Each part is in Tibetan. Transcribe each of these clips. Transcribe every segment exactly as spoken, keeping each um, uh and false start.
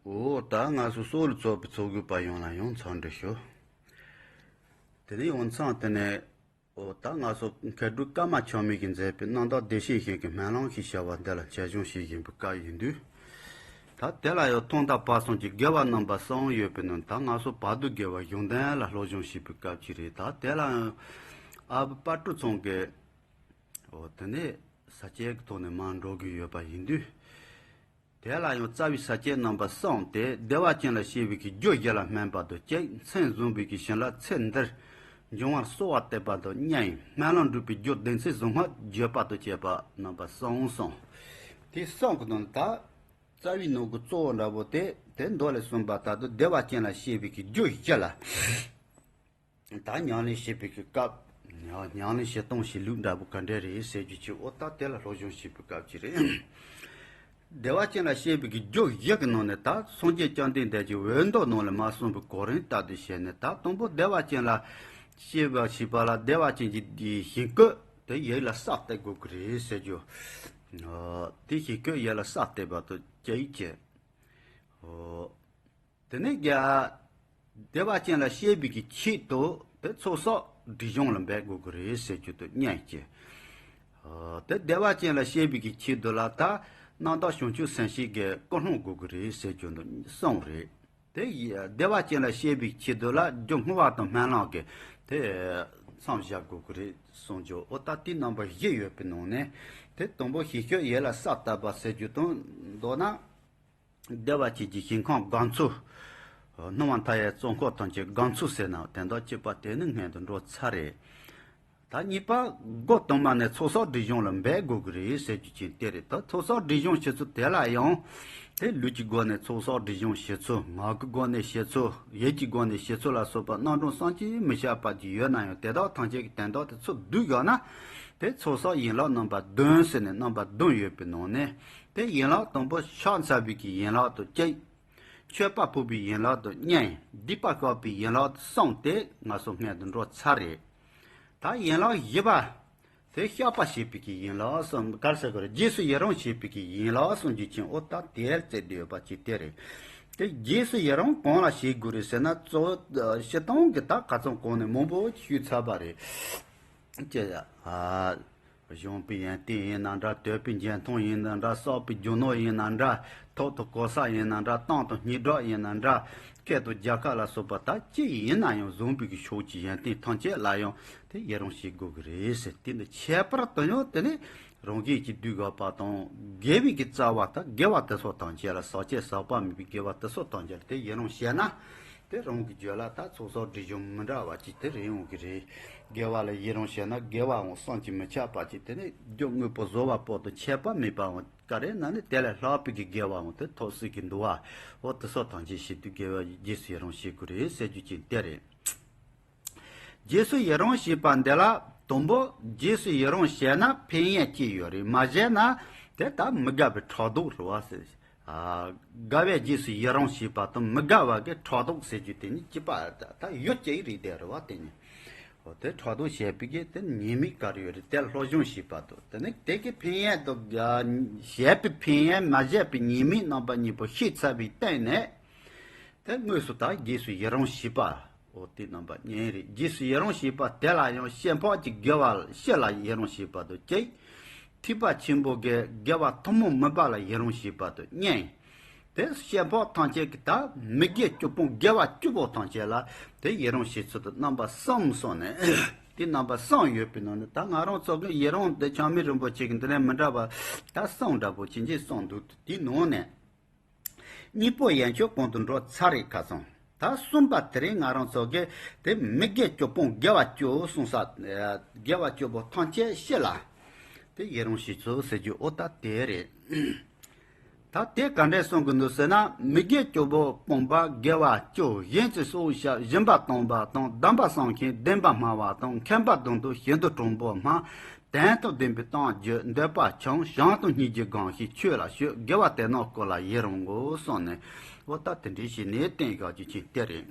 འོ་ད་ང་ཚོ་སོགས་ལ་ཚོགས་པའི་ཚོགས་དགོས་པ་ཡོངས་ལ་ཡང་འཚམས་འདྲི་ཞུ། དེ་ནས་ཡང་འཚམས་དེ་ནས་འོ་ད་ང་ཚོ་མཁས་གྲུབ་ཀརྨ་ཆགས་མེད་ཀྱིས་མཛད་པའི་རྣམ་དག་བདེ་གཤེགས་ཞིང་གི་སྨོན་ལམ་ཞེས་བྱ་བ་འདི་ལ་འཆད་སྦྱོང་བྱེད་བཞིན་པའི་སྐབས་ཡིན་དུས། ད་དེ་ལ་ཡང་ཐོག་མཐའ་བར་གསུམ་གྱི་དགེ་བ་རྣམ་པ་གསུམ་ཡོད་པའི་ནང་ད་ང་ཚོ་བར་དུ་དགེ་བ་གཞུང་དོན་ལ་སློབ་སྦྱོང་བྱེད་པའི་སྐབས་ཅིག་རེད། ད་དེ་ལ་ཡང་ཨ་བུ་དཔལ་སྤྲུལ་ཚང་གིས་འོ་དེ་ནས་ས་བཅད་ཀྱི་ཐོག་ནས་མར་འགྲོ་གི་ཡོད་པ་ཡིན་དུས། དེ་ལ་ཡང་རྩ་བའི་ས་བཅད་རྣམ་པ་གསུམ་སྟེ། བདེ་བ་ཅན་ལ་སྐྱེ་བའི་གི་རྒྱུ་བཞི་ལ་སྨོན་པ་དང་གཅིག་མཚན་བཟུང་བའི་གི་བྱིན་རླབས་ཚེ་འདིར་འབྱུང་བར་གསོལ་བ་འདེབས་པ་དང་གཉིས། སྨོན་ལམ་འགྲུབ་པའི་རྒྱུ་བདེན་ཚིག་གཟུངས་སྔགས་བརྗོད་པ་དང་བཅས་པ་རྣམ་པ་གསུམ་གསུངས། དེ་གསུམ་གྱི་ནང་ད་རྩ་བའི་ནང་གི་གཙོ་བོ་འདྲ་པོ་དེ་དེ་མདོ་ལས་གསུངས་པ་ལྟར་དུ་བདེ་བ་ཅན་ལ་སྐྱེ་བའི་གི་རྒྱུ་བཞི་ལ། ད་ཉམས་ལེན་བྱེད་པའི་གི་སྐབས། ཉམས་ལེན་བྱེད་སྟངས་བྱེད་ལུགས་འདྲ་པོ་ག་འདྲ་རེད་ཟེར་རྒྱུ་ཅིག་འོ་ད་དེ་ལ་སློབ་སྦྱོང་བྱེད་པའི་སྐབས་ཅིག་རེད། བདེ་བ་ཅན་ལ་སྐྱེ་བའི་གི་རྒྱུ་བཞི་གི་ནང་ནས་ད་སངས་རྒྱས་བཅོམ་ལྡན་འདས་ཀྱིས་འོད་མདོ་ནང་ལ་མ་གསུངས་པའི་གོ་རིམ་ལྟར་དུ་བྱས་ནས། ད་དང་པོ་བདེ་བ་ཅན་ལ་སྐྱེ་བ་བྱེད་པ་ལ་བདེ་བ་ཅན་གྱི་ཞིང་བཀོད་དེ་ཡིད་ལ་གསལ་བཏབ་དགོས་ཀྱི་རེད་ཟེར་རྒྱུ། དེ་ཞིང་བཀོད་ཡིད་ལ་གསལ་བཏབ་པ་དང་གཅིག་བྱས། དེ་ནས་བརྒྱ། བདེ་བ་ཅན་ལ་སྐྱེ་བའི་གི་ཆེད་དུ་དེ་ཚོགས་བསགས་སྒྲིབ་སྦྱོང་ལ་འབད་དགོས་ཀྱི་རེད་ཟེར་རྒྱུ་དང་གཉིས་ཀྱི། དེ་བདེ་བ་ཅན་ལ་སྐྱེ་བའི་གི་ཆེད་དུ་ལ་ད་རྣམ་དག་བྱང་ཆུབ་སེམས་བསྐྱེད་ཀྱི་ཀུན་སློང་དགོས་ཀྱི་རེད་ཟེར་རྒྱུ་དང་གསུམ་རེད། དེ་ཡི་བདེ་བ་ཅན་ལ་སྐྱེ་བའི་ཆེད་དུ་ལ་རྒྱུ་བསྔོ་བ་དང་སྨོན་ལམ་གྱི་དེ་མཚམས་བཞག་དགོས་ཀྱི་རེད་གསུངས་རྒྱུ། འོ་ད་དེའི་རྣམ་པ་བཞི་ཡོད་པའི་ནང་ནས་དེ་དང་པོ་ཞིང་བཀོད་ཡིད་ལ་གསལ་བཏབ་པ་ཟེར་རྒྱུ་དང་མདོར་ན། བདེ་བ་ཅན་གྱི་ཞིང་ཁམས་དགའ་མཚོ། སྣང་བ་མཐའ་ཡས་བཙོན་ཁང་ཐམས་ཅད་དགའ་མཚོ་ཟེར་ན་དེ་དང་གཅིག་པ་དེ་ནི་སྔོན་དུ་འགྲོ་ཚར་རེད། ད་གཉིས་པ་སྒོ་དང་པོ་ནས་ཚོགས་བསགས་སྒྲིབ་སྦྱོང་ལ་འབད་དགོས་ཀྱི་རེད་ཟེར་རྒྱུ་ཅན་དེ་རེད། ད་ཚོགས་བསགས་སྒྲིབ་སྦྱོང་བྱེད་ཚུལ་དེ་ལ་ཡང་དེ་ལུས་ཀྱི་སྒོ་ནས་ཚོགས་བསགས་སྒྲིབ་སྦྱོང་བྱེད་ཚུལ། ངག་གི་སྒོ་ནས་བྱེད་ཚུལ། ཡིད་ཀྱི་སྒོ་ནས་བྱེད་ཚུལ་ལ་སོགས་པ་རྣམ་གྲངས་བསམ་གྱིས་མི་ཁྱབ་པ་ཅིག་ཡོད་ན་ཡང་དེ་དག་ཐམས་ཅད་ཀྱི་དོན་དག་དེ་ཚུར་བསྡུས་ཡོད་ན་དེ་ཚོགས་བསགས་ཡན་ལག་རྣམ་པ་བདུན་ཟེར་ནས་རྣམ་པ་བདུན་ཡོད་པའི་ནང་ནས། དེ་ཡན་ལག་དང་པོ་ཕྱག་འཚལ་བའི་གི་ཡན་ལག་ཏུ་གཅིག་མཆོད་པ་ཕུལ་བའི་ཡན་ལག་ཏུ་གཉིས། སྡིག་པ་བཤགས་པའི་ཡན་ལག་ཏུ་གསུམ་སྟེ་ང་ཚོ་སྔོན་དུ་འགྲོ་ཚར་རེད། ད་ཡན་ལག་བཞི་པ། དེ་བཤགས་པ་བྱེད་པའི་གི་ཡན་ལག་གསུམ་ག་རེ་ཟེར་དགོས་རེད། རྗེས་སུ་ཡི་རང་བྱེད་པའི་གི་ཡན་ལག་གསུམ་གྱི་ཆིང་འོ་ད་དེར་བརྩེ་འདོད་པ་ཅིག་དེ་རེད། དེ་རྗེས་སུ་ཡི་རང་གང་ལ་བྱེད་དགོས་རེད་ཟེར་ན་གཙོ་བོ་སྤྱིར་བཏང་གི་ད་ཁ་ཚང་གོང་ནས་མང་པོ་ཞུས་ཚར་བ་རེད། ཅེས་ཨ། གཞོན་པའི་ཡོན་ཏན་ཡིན་ན་འདྲ། དད་པའི་འཇོན་ཐང་ཡིན་ན་འདྲ། བསགས་པའི་རྒྱུ་ནོར་ཡིན་ན་འདྲ། ཐོབ་ཏུ་གོ་ས་ཡིན་ན་འདྲ། དང་དུ་སྙན་གྲགས་ཡིན་ན་འདྲ། སྐད་དུ་རྒྱལ་ཁ་ལ་སོགས་པ་ད་ཅི་ཡིན་ན་ཡང་བཟང་པོའི་གི་ཕྱོགས་ཀྱི་ཡོན་ཏན་ཐམས་ཅད་ལ་ཡང་དེ་ཡི་རང་བྱེད་དགོས་ཀྱི་རེད་ཟེར། དེ་འདི་ཁྱད་པར་དུ་ཡང་དེ་ནི་རང་གཞན་གྱི་དུས་འགོག་པ་དང་དགེ་བའི་གི་རྩ་བ་ད་དགེ་བ་དེ་ཚོ་ཐམས་ཅད་ལ་ཟག་བཅས་ཟག་པ་མེད་པའི་དགེ་བ་དེ་ཚོ་ཐམས་ཅད་ལ་དེ་ཡི་རང་བྱས་ན། དེ་རང་གི་རྒྱུད་ལ་ད་ཚོགས་བསགས་སྒྲིབ་སྦྱོང་མི་འདྲ་བ་ཅིག་དེ་རེད་ཡོང་གི་རེད། དགེ་བ་ལ་ཡི་རང་བྱས་ན་དགེ་བའང་བསམ་གྱིས་མི་ཁྱབ་པ་ཅིག་དེ་ནས་རྒྱུ་དངོས་པོ་བཟོ་བ་པོ་དང་ཁྱད་པར་མེད་པའང་ག་རེ་ན་ནི་དེ་ལས་ལྷག་པའི་གི་དགེ་བའང་དེ་ཐོབ་སྲིད་ཀྱི་འདུག་བ། འོ་དེ་སོགས་ཐམས་ཅད་བྱེད་དུས་དགེ་བ་རྗེས་སུ་ཡི་རང་བྱེད་དགོས་རེད་ཟེར་རྒྱུ་ཅིག་དེ་རེད། རྗེས་སུ་ཡི་རང་བྱེད་པ་འདི་ལ་དང་པོ་རྗེས་སུ་ཡི་རང་བྱས་ན་ཕན་ཡོན་ཅི་ཡོད་རེད། མ་བྱས་ན་དེ་ལྟར་མི་དགའ་བའི་ཕྲག་དོག་རེད་བ་ཟེར། ཨ། དགའ་བས་རྗེས་སུ་ཡི་རང་བྱེད་པ་དང་མི་དགའ་བ་གི་ཕྲག་དོག་ཟེར་རྒྱུ་དེ་ནི་གཅིག་པ་ད་ཡོད་ཀྱི་རེད་དེ་རེད་བ་དེ་ནི། འོ་དེ་ཕྲག་དོག་བྱས་པའི་གི་དེ་ཉེས་དམིགས་ག་རེ་ཡོད་རེད་དེ་སློབ་སྦྱོང་བྱེད་པ་དང་དེ་ནི་དེ་གི་ཕན་ཡོན་དང་བྱས་པའི་ཕན་ཡོན་མ་བྱས་པའི་ཉེས་དམིགས་རྣམ་པ་གཉིས་པོ་ཤེས་ཚར་བའི་སྟེང་ནས། དེ་དངོས་སུ་ད་རྗེས་སུ་ཡི་རང་བྱེད་པ། འོ་དེ་རྣམ་པ་གཉིས་རེད། རྗེས་སུ་ཡི་རང་བྱེད་པ་དེ་ལ་ཡང་སྐྱེ་འཕགས་ཀྱི་དགེ་བ་སྤྱི་ལ་ཡི་རང་བྱེད་པ་དང་གཅིག་ཐེག་པ་ཆེན་པོ་གི་དགེ་བ་ཐུན་མོང་མིན་པ་ལ་ཡི་རང་བྱེད་པ་དང་གཉིས། དེ་སྐྱེ་འཕགས་ཐམས་ཅད་ཀྱི་ད་མི་དགེ་བཅུ་སྤོང་དགེ་བ་བཅུ་པོ་ཐམས་ཅད་ལ་དེ་ཡི་རང་བྱེད་ཚུལ་དུ་རྣམ་པ་གསུམ་སོང་ནས་དེ་རྣམ་པ་གསུམ་ཡོད་པའི་ནང་ནས་ད་ང་རང་ཚོ་གི་ཡི་རང་དེ་ཆགས་མེད་རིན་པོ་ཆེ་གི་འདི་ནས་མི་འདྲ་བ་ད་གསུམ་འདྲ་པོ་ཅི་འཇིག་གསུངས་འདུག་དེའི་ནང་ནས། གཉིས་པོ་ཡན་ཆོད་གོང་དུ་འགྲོ་ཚར་རེད་ཁ་སང་། ད་གསུམ་པ་དེ་རིང་ང་རང་ཚོ་གི་དེ་མི་དགེ་བཅུ་སྤོང་དགེ་བ་བཅུ་གསུངས་ས། དགེ་བ་བཅུ་པོ་ཐམས་ཅད་སྤྱི་ལ་དེ་ཡི་རང་བྱེད་ཚུལ་ཟེར་རྒྱུ་འོ་ད་དེ་རེད། ད་དེ་ག་འདྲས་གསུང་གི་འདུག་ཟེར་ན་མི་དགེ་བཅུ་པོ་སྤོང་བ་དགེ་བ་བཅུ་གཞན་ཚེ་སྲོག་བཤགས་སྦྱིན་པ་གཏོང་བ་དང་སྡོམ་པ་བསྲུང་མཁན་བདེན་པ་སྨྲ་བ་དང་མཁས་པ་དོན་དུ་ཤིན་ཏུ་དྲང་པོ་སྨྲ། དོན་དང་ལྡན་པའི་གཏམ་བརྗོད་འདོད་པ་འཆང་བྱམས་དང་སྙིང་རྗེ་སྒོམ་ཞིང་ཆོས་ལ་སྤྱོད་དགེ་བ་དེ་རྣམས་ཀུན་ལ་ཡི་རང་ངོ་། གསུངས་ནས་འོ་ད་དེ་འདྲའི་ཞིག་ནས་བསྟན་བཞག་རྒྱུ་ཅིག་དེ་རེད།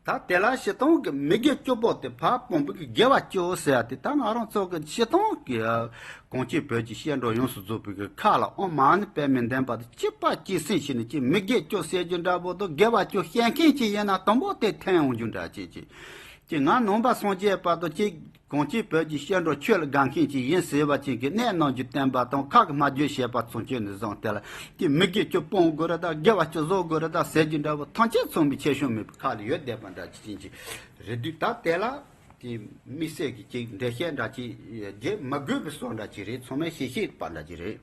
ད་དེ་ལ་སྤྱིར་བཏང་གི་མི་དགེ་བཅུ་པོ་དེ་ཕར་སྤོང་བའི་གི་དགེ་བ་བཅུ་ཟེར་ཡ་དེ། ད་ང་རང་ཚོ་གི་སྤྱིར་བཏང་གི་གངས་ཅན་བོད་ཀྱི་བཤད་སྒྲུང་ཡོངས་སུ་རྫོགས་པའི་གི་ཁ་ལ་ཨོཾ་མ་ཎི་པདྨེ་འདོན་པ་དེ་གཅིག་པ་གཅིག་སེམས་བྱས་ནས་ཅིག་མི་དགེ་བཅུ་ཟེར་རྒྱུ་འདྲ་པོ་དང་། དགེ་བ་བཅུ་བཤད་མཁན་ཅིག་ཡིན་ན་དང་པོ་དེ་ཐོན་འོང་རྒྱུ་འདྲ་ཅིག་ཅིག་ཅིག་ང་ནང་པ་སངས་རྒྱས་པ་དང་ཅིག་གངས་ཅན་བོད་ཀྱི་བཤད་སྒྲུང་ཆོས་ལ་དགའ་མཁན་ཅིག་ཡིན་ཟེར་བ་ཅིག་གིས་གནས་རྣམ་འགྱུར་བསྟན་པ་དང་ཁ་གི་སྨྲ་བརྗོད་བྱེད་པ་ཚུན་ཆད་ནས་བཟུང་། དེ་ལ་དེ་མི་དགེ་བཅུ་སྤོང་དགོས་རེད་ད། དགེ་བ་བཅུ་བཟོ་དགོས་རེད་ད་ཟེར་རྒྱུ་འདྲ་པོ་ཐམས་ཅད་ཚང་མའི་ཆེ་ཆུང་མེད་པའི་ཁ་ལ་ཡོད་བསྡད་པ་འདྲ་ཅིག་ཅིག་རེད་དུས། ད་དེ་ལ་དེ་དམིགས་བསལ་གྱི་ཅིག་འགྲེལ་བཤད་འདྲ་ཅིག་རྒྱག་མི་དགོས་པའི་བཟོ་འདྲ་ཅིག་རེད། ཚང་མས་ཤེས་ཤེས་པ་འདྲ་ཅིག་རེད།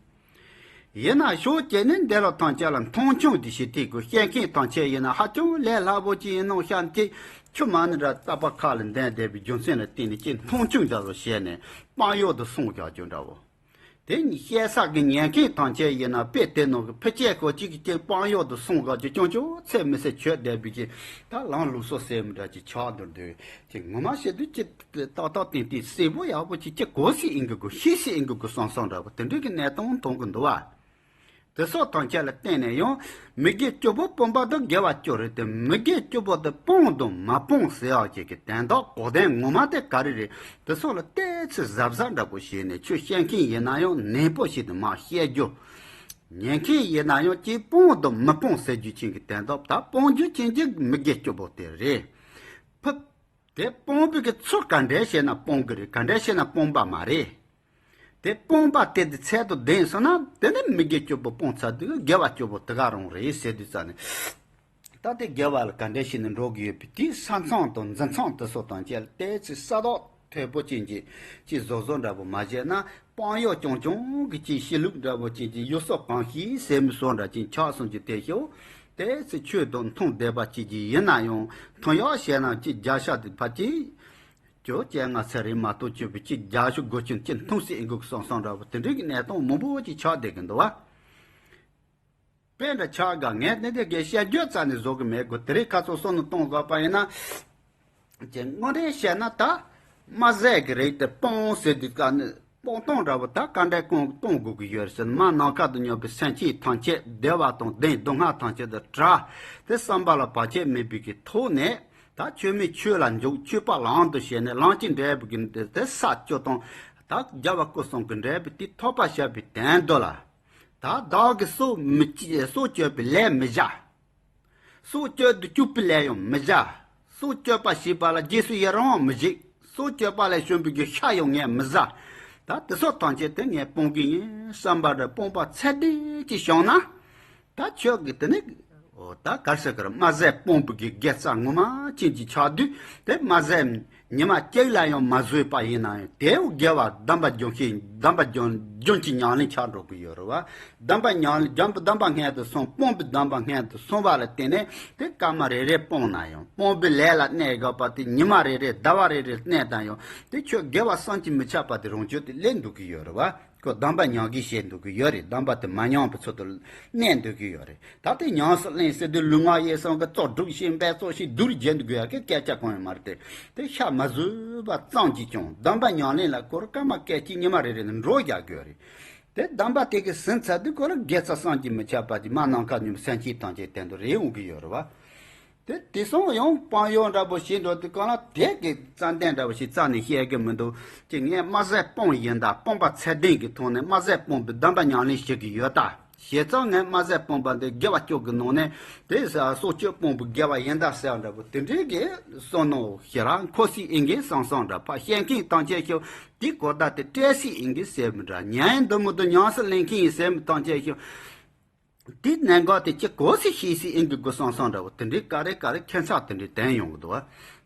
ཡིན་ན་ཤོག་ཅེས་ནས་འདི་ལ་ཐམས་ཅད་ལ་མཐོང་ཆུང་དེ་ཞིག་ཐེག་དགོས། བཤད་མཁན་ཐམས་ཅད་ཡིན་ན་ཧ་ཅང་ལས་སླ་པོ་ཅིག་ཡིན་ནོ་བཤད་ཅིག་ཆུ་མ་ནི་འདྲ་རྟ་པ་ཁ་ལ་འདོན་བསྡད་པའི་རྒྱུ་མཚན་ལ་བརྟེན་ནས་ཅིག་མཐོང་ཆུང་འདྲ་བོ་བྱས་ནས་སྤང་ཡག་ཏུ་སོང་བཞག་རྒྱུ་འདྲ་བོ། དེ་ནི་བཤད་ས་གི་ཉན་མཁན་ཐམས་ཅད་ཡིན་ན་དཔེ་དེ་ནང་གི་ཕི་ཅེ་ཁོ་གཅིག་གིས་ཅིག་སྤང་ཡག་ཏུ་སོང་བཞག་རྒྱུ་ཅུང་ཅུང་ཚད་མི་ཚད་ཆོད་བསྡད་པའི་ཅིག་ད་ལམ་ལུགས་སྲོལ་ཟེར་མི་འདྲ་ཅིག་ཆགས་འདུག་འདུག་ཅིག་ངོ་མ་བཤད་དུས་ཅིག་ཏག་ཏག་ཏན་ཏན་གསལ་པོ་ཡག་པོ་ཅིག་ཅིག་གོ་སྲིད་ཡིན་གི་གོ་ཤེས་སྲིད་ཡིན་གི་གོ་བསམ་བསམ་འདྲ་པོ་དེ་འདྲའི་གི་གནས་སྟངས་མཐོང་གི་འདུག་བ། དེ་སོགས་ཐམས་ཅད་ལ་བརྟེན་ནས་ཡང་མི་དགེ་བཅུ་པོ་སྤོང་བ་དང་དགེ་བ་བཅུ་རེད་དེ། མི་དགེ་བཅུ་པོ་དེ་སྤོང་དང་མ་སྤོང་ཟེར་ཡག་ཅིག་གི་དོན་དག་གོ་དོན་ངོ་མ་དེ་ག་རེ་རེད། དེ་སོགས་ལ་ཏོག་ཙམ་གཟབ་གཟབ་འདྲ་པོ་བྱས་ནས་ཆོས་བཤད་མཁན་ཡིན་ན་ཡང་ནན་པོ་ཞིག་ཏུ་མར་བཤད་རྒྱུ། ཉན་མཁན་ཡིན་ན་ཡང་ཅིག་སྤོང་དང་མི་སྤོང་ཟེར་རྒྱུ་ཅན་གྱི་དོན་དག་ད་སྤོང་རྒྱུ་ཅན་གྱི་མི་དགེ་བཅུ་པོ་དེ་རེད། ཕུ། དེ་སྤོང་བའི་གི་ཚུལ་ག་འདྲས་བྱས་ན་སྤོང་གི་རེད། ག་འདྲས་བྱས་ན་སྤོང་བ་མ་རེད། དེ་སྤོང་བ་དེ་དེ་ཚད་དུ་ལྡན་སོང་ན་དེ་ནི་མི་དགེ་བཅུ་པོ་སྤོང་ཚར་དུས་དགེ་བ་བཅུ་པོ་དེ་ག་རང་རེད་ཟེར་དུས་ཙ་ནས། ད་དེ་དགེ་བ་ལ་ག་འདྲས་བྱས་ནས་འགྲོ་གི་ཡོད་པའི་དེའི་ས་མཚམས་དང་འཛིན་མཚམས་དེ་སོགས་དང་བཅས་ལ་ཏོག་ཙམ་ས་དོག་མཐོན་པོ་ཅན་གྱི་ཅིག་བཟོ་བཟོ་འདྲ་པོ་མ་བྱས་ན། སྤང་ཡག་རྐྱང་རྐྱང་གི་ཅིག་གཤིས་ལུགས་འདྲ་པོ་ཅན་གྱི་ཡུལ་སྲོལ་གོམས་གཤིས་ཟེར་མི་སོགས་འདྲ་ཅན་ཆགས་སོང་རྒྱུ་དེ་ཤོག་ཏོག་ཙམ་ཆོས་དང་མཐུན་བསྡད་པ་ཅིག་གི་ཡིན་ན་ཡང་མཐུན་ཡག་བྱས་ན་ཅིག་བརྒྱ་ཆ་དེ་ཕལ་ཆེར་བཅོ་བརྒྱད་ལྔ་ཚར་རེད་མ་གཏོགས་ཆོས་པའི་ཅིག་བརྒྱ་ཆ་དགུ་བཅུ་ཅིག་མཐུན་སྲིད་ཨེ་འགུག་སོང་སོང་འདྲ་པོ་དེ་འདྲའི་གི་གནས་སྟངས་མང་པོ་ཅིག་ཆགས་བསྡད་ཀྱི་འདུག་བ། དཔེ་འདྲ་ཆགས་དགའ་ངས་ནི་དེ་གའི་བཤད་རྒྱུ་རྩ་ནས་བཟོ་གི་མེད་གོ་དེ་རིང་ཁ་སང་བསམ་བློ་གཏོང་དགོས་པ་ཡིན་ན། ཅེས་དངོས་འབྲེལ་བཤད་ན་ད། དམར་ཟས་ཀྱི་རིགས་དེ་སྤོང་ཟེར་དུས་ཀ་ནི་སྤོང་སྟངས་འདྲ་པོ་ད་ག་འདྲ་སྤོང་སྤོང་དགོས་ཀྱི་ཡོད་ཟེར་ན། མར་ནམ་མཁའ་དང་མཉམ་པའི་སེམས་ཅན་ཐམས་ཅད་བདེ་བ་དང་ལྡན། སྡུག་བསྔལ་ཐམས་ཅད་དང་བྲལ། དེ་བསམ་པ་ལ་བར་ཆད་མེད་པའི་གི་ཐོག་ནས་ད་ཆོས་མིན་ཆོས་ལ་འཇུག་ཆོས་པ་ལམ་དུ་བྱས་ནས་ལམ་གྱི་འབྲས་བུ་གི་དེ་ས་བཅུ་དང་ད་རྒྱལ་བ་སྐུ་གསུམ་གྱི་འབྲས་བུ་དེ་ཐོབ་པར་བྱ་བའི་དོན་དུ་ལ། ད་བདག་གིས་སྲོག་མི་གཅོད་སྲོག་གཅོད་པའི་ལས་མི་བྱ། སྲོག་གཅོད་དུ་བཅུག་པའི་ལས་ཡང་མི་བྱ། སྲོག་གཅོད་པ་བྱས་པ་ལ་རྗེས་སུ་ཡི་རང་ཡང་མི་བྱེད། སྲོག་གཅོད་པ་ལས་བྱུང་བའི་གི་ཤ་ཡང་ངས་མི་ཟ། ད་དེ་སོགས་ཐམས་ཅད་དེ་ངས་སྤོང་གི་ཡིན་བསམ་པ་འདྲ་སྤོང་བ་ཚད་ལྡན་ཅིག་བྱུང་ན། ད་ཁྱོད་ཀྱིས་དེ་ནི། འོ་ད་ག་རེ་ཟེར་གི་རེད། དམར་ཟས་སྤོང་བའི་གི་དགེ་རྩ་ངོ་མ་ཅན་གྱི་ཆགས་དུས་དེ་དམར་ཟས་ཉི་མ་གཅིག་ལ་ཡང་མ་ཟོས་པ་ཡིན་ན་ཡང་དེའོ་དགེ་བ་སྡོམ་པ་རྒྱུན་ཞིག་སྡོམ་པ་རྒྱུན་རྒྱུན་གྱི་ཉམས་ལེན་ཆགས་འགྲོ་གི་ཡོད་རེད་བ། སྡོམ་པ་ཉམས་ལེན་སྦྱོང་བའི་སྡོམ་པ་སྔོན་དུ་སོང་སྤོང་བའི་སྡོམ་པ་སྔོན་དུ་སོང་བ་ལ་བརྟེན་ནས་དེ་སྐར་མ་རེ་རེ་སྤོང་ན་ཡང་སྤོང་བའི་ལས་ལ་གནས་དགོས་པ་དེ་ཉི་མ་རེ་རེ་ཟླ་བ་རེ་རེ་གནས་དང་ཡང་དེ་ཁྱོད་དགེ་བ་བསམ་གྱིས་མི་ཁྱབ་པ་དེ་རང་རྒྱུད་དུ་སླེབས་འདུག་གི་ཡོད་རེད་བ། ཁོ་སྡོམ་པ་ཉམས་གི་བྱེད་འདུག་གི་ཡོད་རེད། སྡོམ་པ་དེ་མ་ཉམས་པའི་ཚུལ་དུ་གནས་འདུག་གི་ཡོད་རེད། ད་དེ་ཉམས་སུ་ལེན་ཟེར་དུས་ལུས་ངག་ཡིད་གསུམ་གྱི་གཙོ་སྒྲུབ་ཤིང་འབད་རྩོལ་ཞིང་སྡུག་བྱེད་འདུག་གི་ཡ་གི་སྐད་ཆ་གང་ཡང་མ་རེད་དེ། དེ་ཤ་མ་ཟོས་པ་ཙམ་གྱིས་ཀྱང་སྡོམ་པ་ཉམས་ལེན་ལ་ཁོ་རང་སྐར་མ་སྐད་ཅིག་ཉི་མ་རེ་རེ་ནས་འགྲོ་རྒྱག་དགོས་རེད། དེ་སྡོམ་པ་དེ་གི་ཟིན་ཚར་དུས་ཁོ་རང་དགེ་རྩ་བསམ་གྱིས་མི་ཁྱབ་པ་དེ་མར་ནམ་མཁའ་སྙོམས་སེམས་ཅན་ཐམས་ཅད་དོན་དུ་རེ་འོང་གི་ཡོད་རེད་བ། དེ་དེང་སང་ཡང་སྤང་ཡག་འདྲ་པོ་བྱེད་འགྲོ་དུས་གང་ལ་དེ་གི་རྩ་འདོན་འདྲ་པོ་ཞིག་རྩ་ནས་བཤད་གི་མི་འདུག་ཅེས་ངས་དམར་ཟས་སྤོང་ཡིན་ད་སྤོང་བ་ཚད་ལྡན་གྱི་ཐོག་ནས་དམར་ཟས་སྤོང་བའི་སྡོམ་པ་ཉམས་ལེན་བྱེད་ཀྱི་ཡོད་ད། བྱས་ཙང་ངས་དམར་ཟས་སྤོང་བ་འདི་དགེ་བ་བཅུ་གི་ནང་ནས་དེ་སྲོག་གཅོད་སྤོང་བའི་དགེ་བ་ཡིན་ད་ཟེར་བ་འདྲ་པོ་དེ་འདྲའི་གི་བསམ་མནོ་ཞིག་རང་འཁོར་སྲིད་ཡིན་གི་བསམ་བསམ་འདྲ། ཕར་བཤད་མཁན་ཐམས་ཅད་ཤོག་དེ་གོ་བརྡ་དེ་སྤྲད་སྲིད་ཡིན་གི་ཟེར་མི་འདྲ། ཉན་འདུག་མི་འདུག་ཉམས་སུ་ལེན་མཁན་ཡིན་ཟེར་མི་ཐམས་ཅད་ཤོག་དེའི་གནད་འགག་དེ་ཅི་གོ་སྲིད་ཤེས་སྲིད་ཨེ་འགི་དགོས་བསམ་བསམ་འདྲ་བོ་དེ་འདྲའི་ག་རེ་ག་རེ་ཁྱད་མཚར་དེ་འདྲའི་བསྟན་ཡོང་གི་འདུག་བ།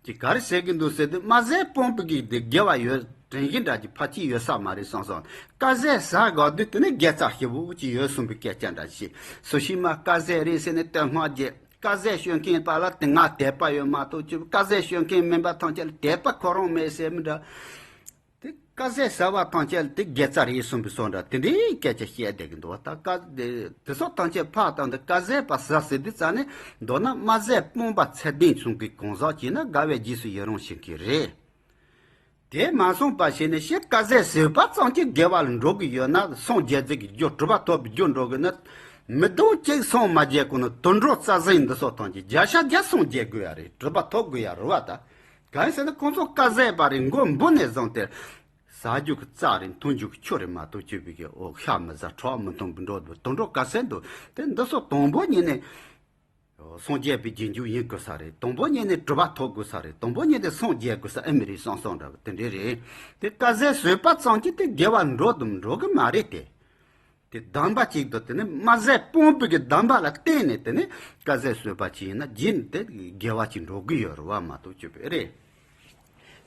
ཅི་ག་རེ་ཟེར་གི་འདུག་ཟེར་དུས་དམར་ཟས་སྤོང་བའི་གི་དེ་དགེ་བ་ཡོད་དྲན་གི་འདྲ་ཅིག་ཕལ་ཆེར་ཡོད་ས་མ་རེད་བསམ་བསམ། དཀར་ཟས་ཟ་དགོས་དུས་དེ་ནི་དགེ་རྩ་ཞེ་པོ་ཅིག་ཡོད་གསུངས་པའི་སྐད་ཆ་འདྲ་ཞིག་སུ་ཞིག་མ་དཀར་ཟས་རེད་ཟེར་ནས་སྟོད་སྔགས་བརྗོད། དཀར་ཟས་ཞུ་མཁན་པ་ལ་དེ་སྔ་དད་པ་ཡོད་མ་གཏོགས་ཅིག་དཀར་ཟས་ཞུ་མཁན་མིན་པ་ཐམས་ཅད་ལ་དད་པ་ཁོ་རང་མེད་ཟེར་མི་འདྲ། དེ་དཀར་ཟས་ཟ་བ་ཐམས་ཅད་དེ་དགེ་རྩ་རེད་གསུངས་པའི་བཟོ་འདྲ་དེ་འདྲའི་སྐད་ཆ་བཤད་བསྡད་ཀྱི་འདུག་བ། ད་དཀར་དེ་དེ་སོགས་ཐམས་ཅད་ཕར་བཏང་སྟེ་དཀར་ཟས་པ་ཟ་ཟེར་དུས་ཙ་ནས་མདོར་ན་དམར་ཟས་སྤོང་བ་ཚད་ལྡན་གསུང་གི་གང་ཟག་ཅིག་ན་དགའ་བའི་རྗེས་སུ་ཡི་རང་བྱེད་མཁན་རེད། དེ་མ་སོང་པ་བྱས་ནས་ཤི་དཀར་ཟས་ཟོས་པ་ཙམ་གྱིས་དགེ་བ་ལ་འགྲོ་གི་ཡོད་ན་སངས་རྒྱས་ཀྱི་རྒྱུ་གྲུབ་པ་ཐོབ་པའི་རྒྱུར་འགྲོ་གི་ན། མི་དུང་གཅིག་སངས་མ་རྒྱས་གོང་ནས་དུད་འགྲོ་རྩྭ་ཟན་འདི་སོགས་ཐམས་ཅད་བརྒྱ་ཆ་བརྒྱ་སངས་རྒྱས་དགོས་ཡ་རེད། གྲུབ་པ་ཐོབ་དགོས་ཡ་རེད་བ་ད། གང་ཡིན་ཟེར་ན་ཁོང་ཚོ་བཀའ་ཟད་པ་རེད། མགོ་འབུ་ནས་བཟུང་སྟེ། ཟ་རྒྱུ་གི་རྩྭ་རེད། འཐུང་རྒྱུ་གི་ཆུ་རེད་མ་གཏོགས་ཅི་བྱེད་ཀྱི། འོ་ཤ་མི་ཟ། ཁྲག་མི་འཐུང་བའི་འགྲོ་འདུག་དུད་འགྲོ་བཀའ་ཟད་འདུག་དེ་འདི་སོགས་དང་པོ་ཉིད་ནས་སངས་རྒྱས་པའི་རྗེས་འཇུག་ཡིན་དགོས་ས་རེད། དང་པོ་ཉིད་ནས་གྲུབ་པ་ཐོབ་དགོས་ས་རེད། དང་པོ་ཉིད་ནས་སངས་རྒྱས་དགོས་ས་ཨེ་མི་རེད་བསམ་བསམ་འདྲ་བ་དེ་འདྲས་རེད། དེ་བཀའ་ཟད་ཟོས་པ་ཙམ་གྱིས་དེ་དགེ་བ་འགྲོ་དང་འགྲོ་གི་མ་རེད་དེ། དེ་སྡོམ་པ་གཅིག་ཏུ་དེ་ནི་མ་ཟད་སྤོང་བའི་གི་སྡོམ་པ་ལ་བརྟེན་ནས་དེ་ནི་བཀའ་ཟད་ཟོས་པ་ཅིག་ཡིན་ན་རྗེས་ནས་དེ་དགེ་བ་ཅིག་འགྲོ་གི་ཡོད་རེད་བ་མ་གཏོགས་ཅི་བས་རེད།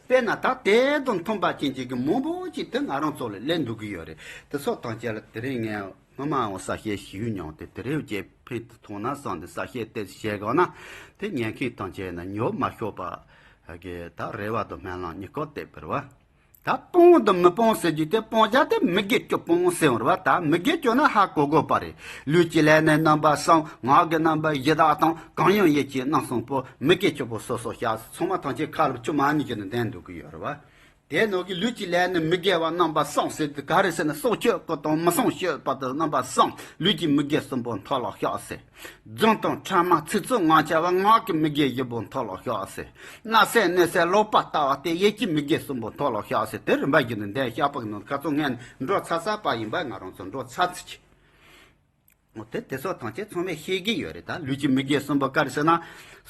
དཔེར་ན་ད་དེ་དང་མཐུན་པ་ཅན་ཅིག་གི་མང་པོ་ཅིག་དེ་ང་རང་ཚོ་ལ་སླེབས་འདུག་གི་ཡོད་རེད། དེ་སོགས་ཐམས་ཅད་ལ་དེ་རིང་ངས་སྔོན་མའང་གསལ་བཤད་ཞུས་མྱོང་སྟེ། དེ་རིང་ཅིག་ཕན་དུ་ཐོགས་ན་བསམ་སྟེ་གསལ་བཤད་དེ་བྱེད་དགོས་ན། དེ་ཉན་མཁན་ཐམས་ཅད་ན་ཉོབ་མ་ཤོར་བ་གི་ད་རེ་བ་དང་སྨོན་ལམ་གཉིས་ཀ་བཏབ་པ་རེད་བ། ད་སྤོང་དང་མི་སྤོང་ཟེར་རྒྱུ་དེ་སྤོང་བྱ་དེ་མི་དགེ་བཅུ་སྤོང་ཟེར་བ་རེད་བ། ད་མི་དགེ་བཅུ་ན་ཧ་གོ་དགོས་པ་རེད། ལུས་ཀྱི་ལས་ནི་རྣམ་པ་གསུམ། ངག་གི་རྣམ་པ་བཞི་དག་དང་། གང་ཡིན་ཡིད་ཀྱི་རྣམ་གསུམ་པོ། མི་དགེ་བཅུ་པོ་སོ་སོར་བཤགས། ཚང་མ་ཐམས་ཅད་ཁ་ལ་ཆུ་མ་ནི་བཞིན་དུ་ལྡན་འདུག་གི་ཡོད་རེད་བ། དེ་ནང་གི་ལུས་ཀྱི་ལས་ནི་མི་དགེ་བ་རྣམ་པ་གསུམ་ཟེར་དུས་ག་རེ་ཟེར་ན། སྲོག་གཅོད་སྐུ་དང་མི་སྲུན་སྤྱོད་པ་དང་རྣམ་པ་གསུམ། ལུས་ཀྱི་མི་དགེ་གསུམ་པོ་མཐོལ་ལོ་བཤགས་ཟེར། རྫུན་དང་ཕྲ་མ་ཚིག་རྩུབ་ངག་འཁྱལ་བ། ངག་གི་མི་དགེ་བཞི་པོ་མཐོལ་ལོ་བཤགས་ཟེར། བརྣབ་སེམས་གནོད་སེམས་ལོག་པར་ལྟ་བ་སྟེ། ཡིད་ཀྱི་མི་དགེ་གསུམ་པོ་མཐོལ་ལོ་བཤགས་ཟེར། དེ་རིམ་པ་བཞིན་དུ་འདས་བཤགས་པ་གི་ནང་ཁ་ཚོ་ངས་འགྲོ་ཚར་ཚར་པ་ཡིན་པ། ང་རང་ཚོ་འགྲོ་ཚར་ཚར་གྱི། འོ་དེ་དེ་སོགས་ཐམས་ཅད་ཚང་མས་ཤེས་ཀྱི་ཡོད་རེད། ད་ལུས་ཀྱི་མི་དགེ་གསུམ་པོ་ག་རེ་ཟེར་ན།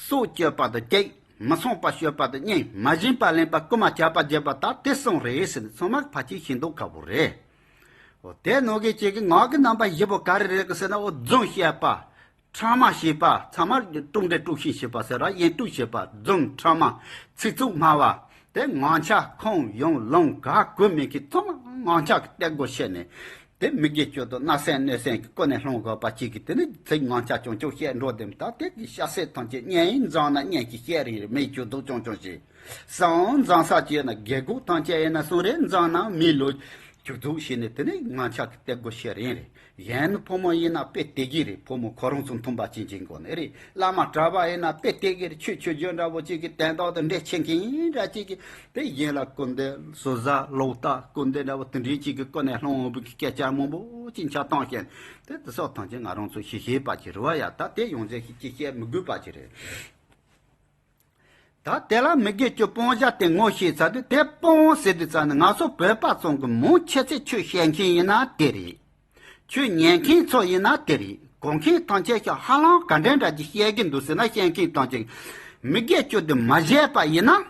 སྲོག་གཅོད་པ་དང་གཅིག་མི་སྲུན་པ་སྤྱོད་པ་དང་གཉིས། མ་བྱིན་པ་ལེན་པ་རྐུ་མ་ཆག་པ་བྱེད་པ་དག་དེ་གསུམ་རེད་ཟེར་ནས་ཚང་མ་ཕལ་ཆེར་ཤེས་མདོག་ཁ་པོ་རེད། འོ་དེ་ནང་གི་གཅིག་གི་ངག་གི་རྣམ་པ་བཞི་པོ་ག་རེ་རེད་ཟེར་ན། འོ་རྫུན་བཤད་པ། ཕྲ་མ་བཤད་པ། ཚང་མ་དཀྲུག་འདྲེ་དཀྲུག་ཤིང་བཤད་པ་ཟེར་ར། གཡེང་དཀྲུག་བཤད་པ། རྫུན་ཕྲ་མ། ཚིག་རྩུབ་སྨྲ་བ། དེ་ངག་འཁྱལ་ཁོང་ཡོང་ལོང་ག་གོ་མེད་ཀི། ཚང་མ་ངག་འཁྱལ་གི་སྟེགས་སྒོ་ཕྱེ་ནས། དེ་མི་དགེ་བཅུ་དང་བརྣབ་སེམས་གནོད་སེམས་ཀྱི་ཀུན་ནས་སློང་དགོས་པ་གཅིག་གི། དེ་ནི་ཚིག་ངག་འཁྱལ་རྐྱང་རྐྱང་བཤད་འགྲོ་དེ་མི་ད། དེ་གི་བཤད་སྲོལ་ཐམས་ཅད་གཉེན་ཡིན་འཛིན་ན་གཉེན་གྱི་བཤད་རིགས་རེད། མི་ཡི་ཇུས་གཏོགས་རྐྱང་རྐྱང་བྱེད། གསུམ་འཛིན་ས་བྱས་ན་དགེ་སྒོ་ཐམས་ཅད་ཡིན་ན་གསུམ་རེད། འཛིན་ན་མིའི་ལོ་ཇུས་གཏོགས་བྱས་ནས། དེ་ནི་ངག་འཁྱལ་གི་སྟེགས་སྒོ་ཕྱེ་རིན་རེད། གཞན་ཕོ་མོ་ཡིན་ན་དཔེ་དེ་གི་རེད། ཕོ་མོ་ཁོ་རང་ཚོ་མཐུན་པ་ཅན་ཅན་དགོས་ནི་རེད། བླ་མ་གྲྭ་པ་ཡིན་ན་དཔེ་དེ་གི་རེད། ཆོས་ཆོས་བརྒྱུད་འདྲ་བོ་ཅིག་གི་དོན་དག་དང་འབྲེལ་ཆེ་མཁན་འདྲ་ཅིག་གི། དེ་གཞན་ལ་སྐུར་འདེབས་ཟུར་ཟ་ལོག་ལྟ་སྐུར་འདེབས་འདྲ་བོ་དེ་འདྲའི་ཅིག་གི་ཀུན་ནས་སློང་འོང་བའི་སྐད་ཆ་མང་པོ་ཅིག་འཁྱལ་བཏང་བཞིན། དེ་དེ་སོགས་ཐམས་ཅད་ང་རང་ཚོ་ཤེས་ཤེས་པ་ཅིག་རེད་བ་ཡ། ད་དེ་ཡོང་ཚད་ཤིག་ཅིག་བཤད་མི་དགོས་པ་ཅིག་རེད། ད་དེ་ལ་མི་དགེ་བཅུ་སྤོང་བྱ་དེ་ངོ་ཤེས་ཚར་དུས། དེ་སྤོང་ཟེར་དུས་ཙམ་ནས་ང་ཚོ་བོད་པ་ཚོ་གི་མང་ཆེ་ཚད་ཆོས་བཤད་མཁན་ཡིན་ན་དེ་རེད། ཆོས་ཉན་མཁན་ཚོ་ཡིན་ན་དེ་རེད། གོ་མཁན་ཐམས་ཅད་ཀྱང་ཧ་ལམ་ག་འདྲ་འདྲ་ཅིག་བཤད་ཀྱི་འདུག་ཟེར་ན། བཤད་མཁན་ཐམས་ཅད་མི་དགེ་བཅུ་དེ་མ་བྱས་པ་ཡིན་ན།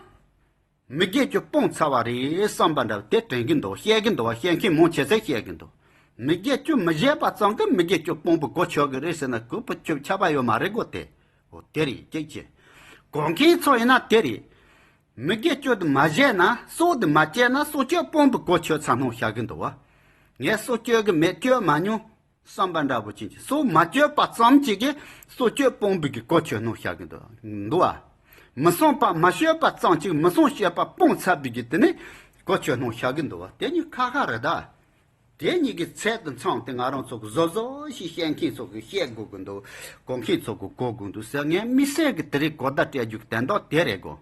མི་དགེ་བཅུ་སྤོང་ཚར་བ་རེད་བསམ་པ་འདྲ་བ་དེ་དྲན་གྱི་འདུག་བཤད་ཀྱི་འདུག་བ། བཤད་མཁན་མང་ཆེ་ཚད་བཤད་ཀྱི་འདུག་མི་དགེ་བཅུ་མི་བྱེད་པ་ཙམ་གྱིས་མི་དགེ་བཅུ་སྤོང་བའི་གོ་ཆོད་ཀྱི་རེད་ཟེར་ན། གོ་བ་ཆོད་ཆགས་པ་ཡོད་མ་རེད་གོ། དེ་འོ་དེ་རེད། གཅིག་བྱས། གོ་མཁན་ཚོ་ཡིན་ན་དེ་རེད། མི་དགེ་བཅུ་དེ་མ་བྱས་ན། སྲོག་དེ་མ་གཅོད་ན་སྲོག་གཅོད་སྤོང་བའི་གོ་ཆོད་ཚར་སྣང་བཤད་ཀྱི་འདུག་བ། ངས་སྲོག་གཅོད་ཀྱི་མེད། གཅོད་མ་མྱོང་བསམ་པ་འདྲ་པོ་ཅན་གྱི། སྲོག་མ་གཅོད་པ་ཙམ་གཅིག་གིས་སྲོག་གཅོད་སྤོང་བའི་གི་གོ་ཆོད་སྣང་བཤད་ཀྱི་འདུག་འདུག་བ། མི་སྲུན་པ་མ་སྤྱོད་པ་ཙམ་གཅིག་མི་སྲུན་སྤྱོད་པ་སྤོང་ཚར་བའི་གི་དེ་ནི་གོ་ཆོད་སྣང་བཤད་ཀྱི་འདུག་བ། དེ་གཉིས་ཁ་ཁ་རེད་ད། དེ་གཉིས་ཀྱི་ཚད་དུ་འཚམས་ཏེ་ང་རང་ཚོ་གི་བཟོ་བཟོ་ཞིག་བཤད་མཁན་ཚོ་གི་བཤད་དགོས་ཀྱི་འདུག་གོ་མཁན་ཚོ་གི་གོ་དགོས་འདུག་ཟེར། ངས་དམིགས་བསལ་གྱི་དེ་རིང་གོ་བརྡ་སྤྲད་རྒྱུ་གི་དོན་དག་དེ་རེད་གོ།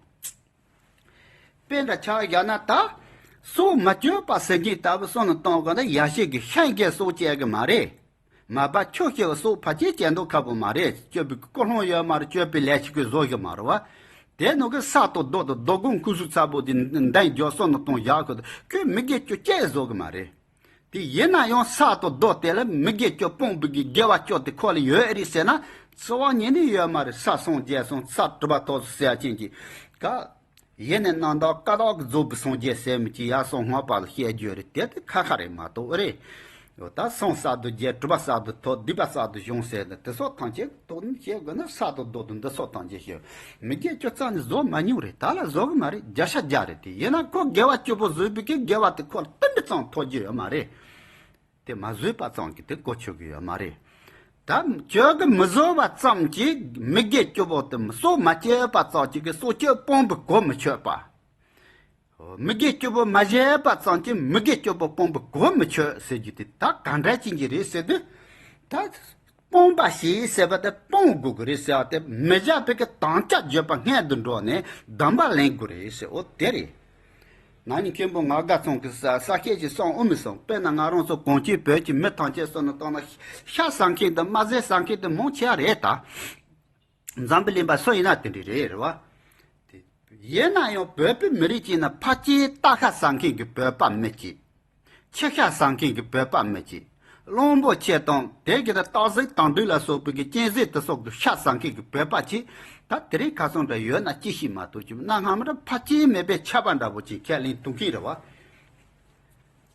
དཔེ་འདྲ་ཆ་བཞག་ན་ད། སྲོག་མ་གཅོད་པ་ཟེར་མཁན་ལྟ་བུ་བསམ་བློ་གཏོང་དགོས་ན། ཡ་ཤེས་ཀྱི་ཤན་གྱི་སྲོག་གཅོད་ཀྱི་མ་རེད། མ་པ་ཁྱོ་ཤེས་པའི་སྲོག་ཕལ་ཆེར་གཅོད་མདོག་ཁ་པོ་མ་རེད། གཅོད་པའི་ཀུན་སློང་ཡོད་མ་རེད། གཅོད་པའི་ལས་བྱེད་ཀྱི་བཟོ་ཞིག་མ་རེད་བ། དེ་ནང་གི་ས་དང་རྡོ་དང་རྡོ་སྒང་ཁུ་སུ་ཚ་པོ་དེ་འདན་རྒྱོ་སོ་ནང་གཏོང་བཞག་གི་འདུག་ཁོས་མི་དགེ་བཅུ་སྤྱད་བཟོ་གི་མ་རེད། དེ་ཡིན་ན་ཡང་ས་དང་རྡོ་དེ་ལ་མི་དགེ་བཅུ་སྤོང་བའི་གི་དགེ་བ་བཅུ་དེ་ཁོ་ལ་ཡོད་རེད་ཟེར་ན། འཚོ་བ་ཉིད་ནས་ཡོད་མ་རེད། ས་སངས་རྒྱས་སོང་། ས་གྲུབ་པ་ཐོབ་སོང་ཟེར་ཡ་ཅན་གྱི་ཀ་ཡེ་ནས་རྣམ་དག་ཀ་དག་གིས་རྫོགས་པའི་སངས་རྒྱས་ཟེར་མི་གཅིག་ཡར་སོང་སྔགས་པ་ལ་བཤད་རྒྱུ་རེད། དེ་དེ་ཁ་ཁ་རེད་མ་གཏོགས་རེད། འོ་ད་སངས་གསར་དུ་རྒྱས། གྲུབ་པ་གསར་དུ་ཐོབ། སྡིག་པ་གསར་དུ་ཞུང་ཟེར་ནས་དེ་སོགས་ཐམས་ཅད་དོ་སྣང་བྱེད་དགོས་ན། ས་དང་རྡོ་དང་འདི་སོགས་ཐམས་ཅད་ཞུ། མི་དགེ་བཅུ་རྩ་ནས་བཟོ་མ་མྱོང་རེད། ད་ལ་བཟོ་གི་མ་རེད། བརྒྱ་ཆ་བརྒྱ་རེད། དེ་ཡིན་ན་ཁོ་དགེ་བ་བཅུ་པོ་བཟོས་པའི་གི་དགེ་བ་དེ་ཁོ་ལ་ཏིལ་འབྲུ་ཙམ་ཐོབ་རྒྱུ་ཡོད་མ་རེད། དེ་མ་བཟོས་པ་ཙམ་གྱིས་དེ་གོ་ཆོད་གི་ཡོད་མ་རེད། ད་ཁྱོད་ཀྱིས་མི་བཟོ་བ་ཙམ་གྱིས་མི་དགེ་བཅུ་པོ་དེ་སྲོག་མ་གཅོད་པ་ཙམ་གྱིས་ཀྱི་སྲོག་གཅོད་སྤོང་བའི་གོ་མི་ཆོད་པ། མི་དགེ་བཅུ་པོ་མ་བྱས་པ་ཙམ་གྱིས་མི་དགེ་བཅུ་པོ་སྤོང་བའི་གོ་མི་ཆོད་ཟེར་རྒྱུ་དེ་ད་ག་འདྲ་ཅན་གྱི་རེད་ཟེར་དུས། ད་སྤོང་བ་ཞེས་ཟེར་བ་དེ་སྤོང་དགོས་ཀྱི་རེད་ཟེར་བ་དེ་མི་བྱ་བའི་གི་དམ་བཅའ་བརྗོད་པ་སྔོན་དུ་འགྲོ་ནས་སྡོམ་པ་ལེན་དགོས་རེད་ཟེར། འོ་དེ་རེད། ན་ནིང་མཁན་པོ་ངག་དགའ་ཚང་གི་ས་ས་སྐད་ཅིག་གསུངས་འོང་མི་སོང་། དཔེར་ན་ང་རང་ཚོ་གངས་ཅན་བོད་ཀྱི་མི་ཐམས་ཅད་སོང་ན་བཏང་ན་ཤ་ཟ་མཁན་དང་མ་ཟས་ཟ་མཁན་དེ་མང་ཆེ་བ་རེད་ད། འཛམ་བུ་གླིང་པ་སུ་ཡིན་ན་དེ་འདྲ་རེད། རེད་བ། དེ་ཡིན་ན་ཡང་བོད་པའི་མི་རིགས་ཀྱི་ནང་ཕལ་ཆེར་སྟག་ཤ་ཟ་མཁན་གྱི་བོད་པ་མི་གཅིག་ཁྱི་ཤ་ཟ་མཁན་གྱི་བོད་པ་མི་གཅིག་གླང་པོ་ཆེ་དང་དེ་གི་ད་སྟག་གཟིག་དང་འདྲ་ལ་སོགས་པའི་གི་གཅན་གཟན་དེ་སོགས་ཀྱི་ཤ་ཟ་མཁན་གྱི་བོད་པ་ཅིག་ད་དེ་རིང་ཁ་སང་འདྲ་ཡོད་ན་ཅི་ཞིག་མ་གཏོགས་ཀྱི་གནའ་སྔ་མོ་འདྲ་ཕལ་ཆེར་མེད་པའི་ཆད་པ་འདྲ་པོ་ཅིག་ཁས་ལེན་ཐུབ་མཁན་རེད་བ།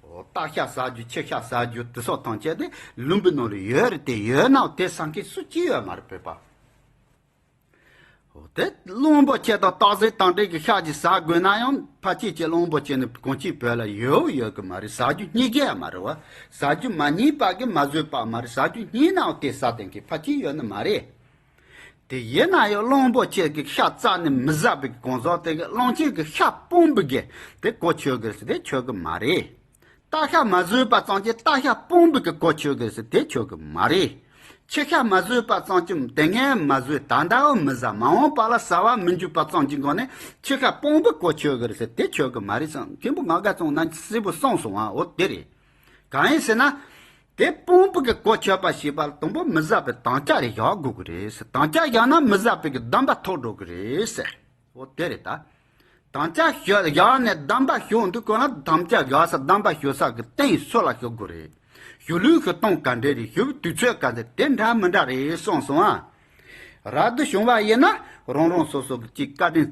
འོ། སྟག་ཤ་ཟ་རྒྱུ་ཁྱི་ཤ་ཟ་རྒྱུ་དེ་སོགས་ཐམས་ཅད་དེ་ལུང་པའི་ནང་ལ་ཡོད་རེད་དེ། ཡོད་ནའང་དེ་ཟ་མཁན་སུ་གཅིག་ཡོད་མ་རེད་བོད་པ། འོ། དེ་གླང་པོ་ཆེ་དང་སྟག་གཟིག་དང་འདྲ་གི་ཤ་ཅིག་ཟ་དགོས་ན་ཡང་ཕལ་ཆེར་གྱི་གླང་པོ་ཆེ་ནི་གངས་ཅན་བོད་ལ་ཡོད་ཡོད་གི་མ་རེད། ཟ་རྒྱུ་རྙེད་གི་ཡ་མ་རེད་བ། ཟ་རྒྱུ་མ་རྙེད་པ་གི་མ་བཟོས་པ་མ་རེད། ཟ་རྒྱུ་རྙེད་ནའང་དེ་ཟ་དེང་གི་ཕལ་ཆེར་ཡོད་ནི་མ་རེད། དེ་ཡིན་ན་ཡང་གླང་པོ་ཆེ་གི་ཤ་རྩ་ནས་མི་ཟ་བའི་གང་ཟག་དེ་གི་གླང་ཆེན་གི་ཤ་སྤུངས་པའི་གི་དེ་གོ་ཆོད་གི་རེད་ཟེར་དེ་ཆོད་གི་མ་རེད། སྟག་ཤ་མ་ཟོས་པ་ཙམ་གྱིས་སྟག་ཤ་སྤུངས་པའི་གི་གོ་ཆོད་གི་རེད་ཟེར་དེ་ཆོད་གི་མ་རེད། ཁྱི་ཤ་མ་ཟོས་པ་ཙམ་གྱིས་དེ་སྔ་མ་ཟོས་ད་ལྟའང་མི་ཟ། མ་འོངས་པ་ལ་ཟ་བ་མི་འཇུག་པ་ཙམ་གྱི་སྒོ་ནས་ཁྱི་ཤ་སྤུངས་པའི་གོ་ཆོད་གི་རེད་ཟེར་དེ་ཆོད་གི་མ་རེད་བསམ། མཁན་པོ་ངག་དགའ་ཚང་ན་གསལ་པོ་གསུངས་སོང་ཨ། འོ་དེ་རེད། གང་ཡིན་ཟེར་ན། དེ་སྤུངས་པའི་གི་གོ་ཆོད་པ་ཞེས་པ་དང་པོ་མི་ཟ་བའི་དམ་བཅའ་རེ་བཞག་དགོས་ཀྱི་རེད་ཟེར། དམ་བཅའ་བཞག་ན་མི་ཟ་བའི་གི་སྡོམ་པ་ཐོབ་འགྲོ་གི་རེད་ཟེར། འོ་དེ་རེད་ད། དམ་བཅའ་བཞག་བཞག་ནས་སྡོམ་པ་ཞུ་འདུག་དགོས་ན་དམ་བཅའ་བཞག་ས་སྡོམ་པ་ཞུ་ས་གི་རྟེན་སུ་ལ་ཞུ་དགོས་རེད། ཞུ་ལུགས་ཀྱི་སྟངས་ག་འདྲ་རེད། ཞུ་བའི་དུས་ཚོད་ག་འདྲ་དེ་འདྲ་མི་འདྲ་རེད་གསུངས་སོང་ཨ། རབ་ཏུ་བྱུང་བ་ཡིན་ན་རང་རང་སོ་སོ་གི་གཅིག་བཀའ་དྲིན་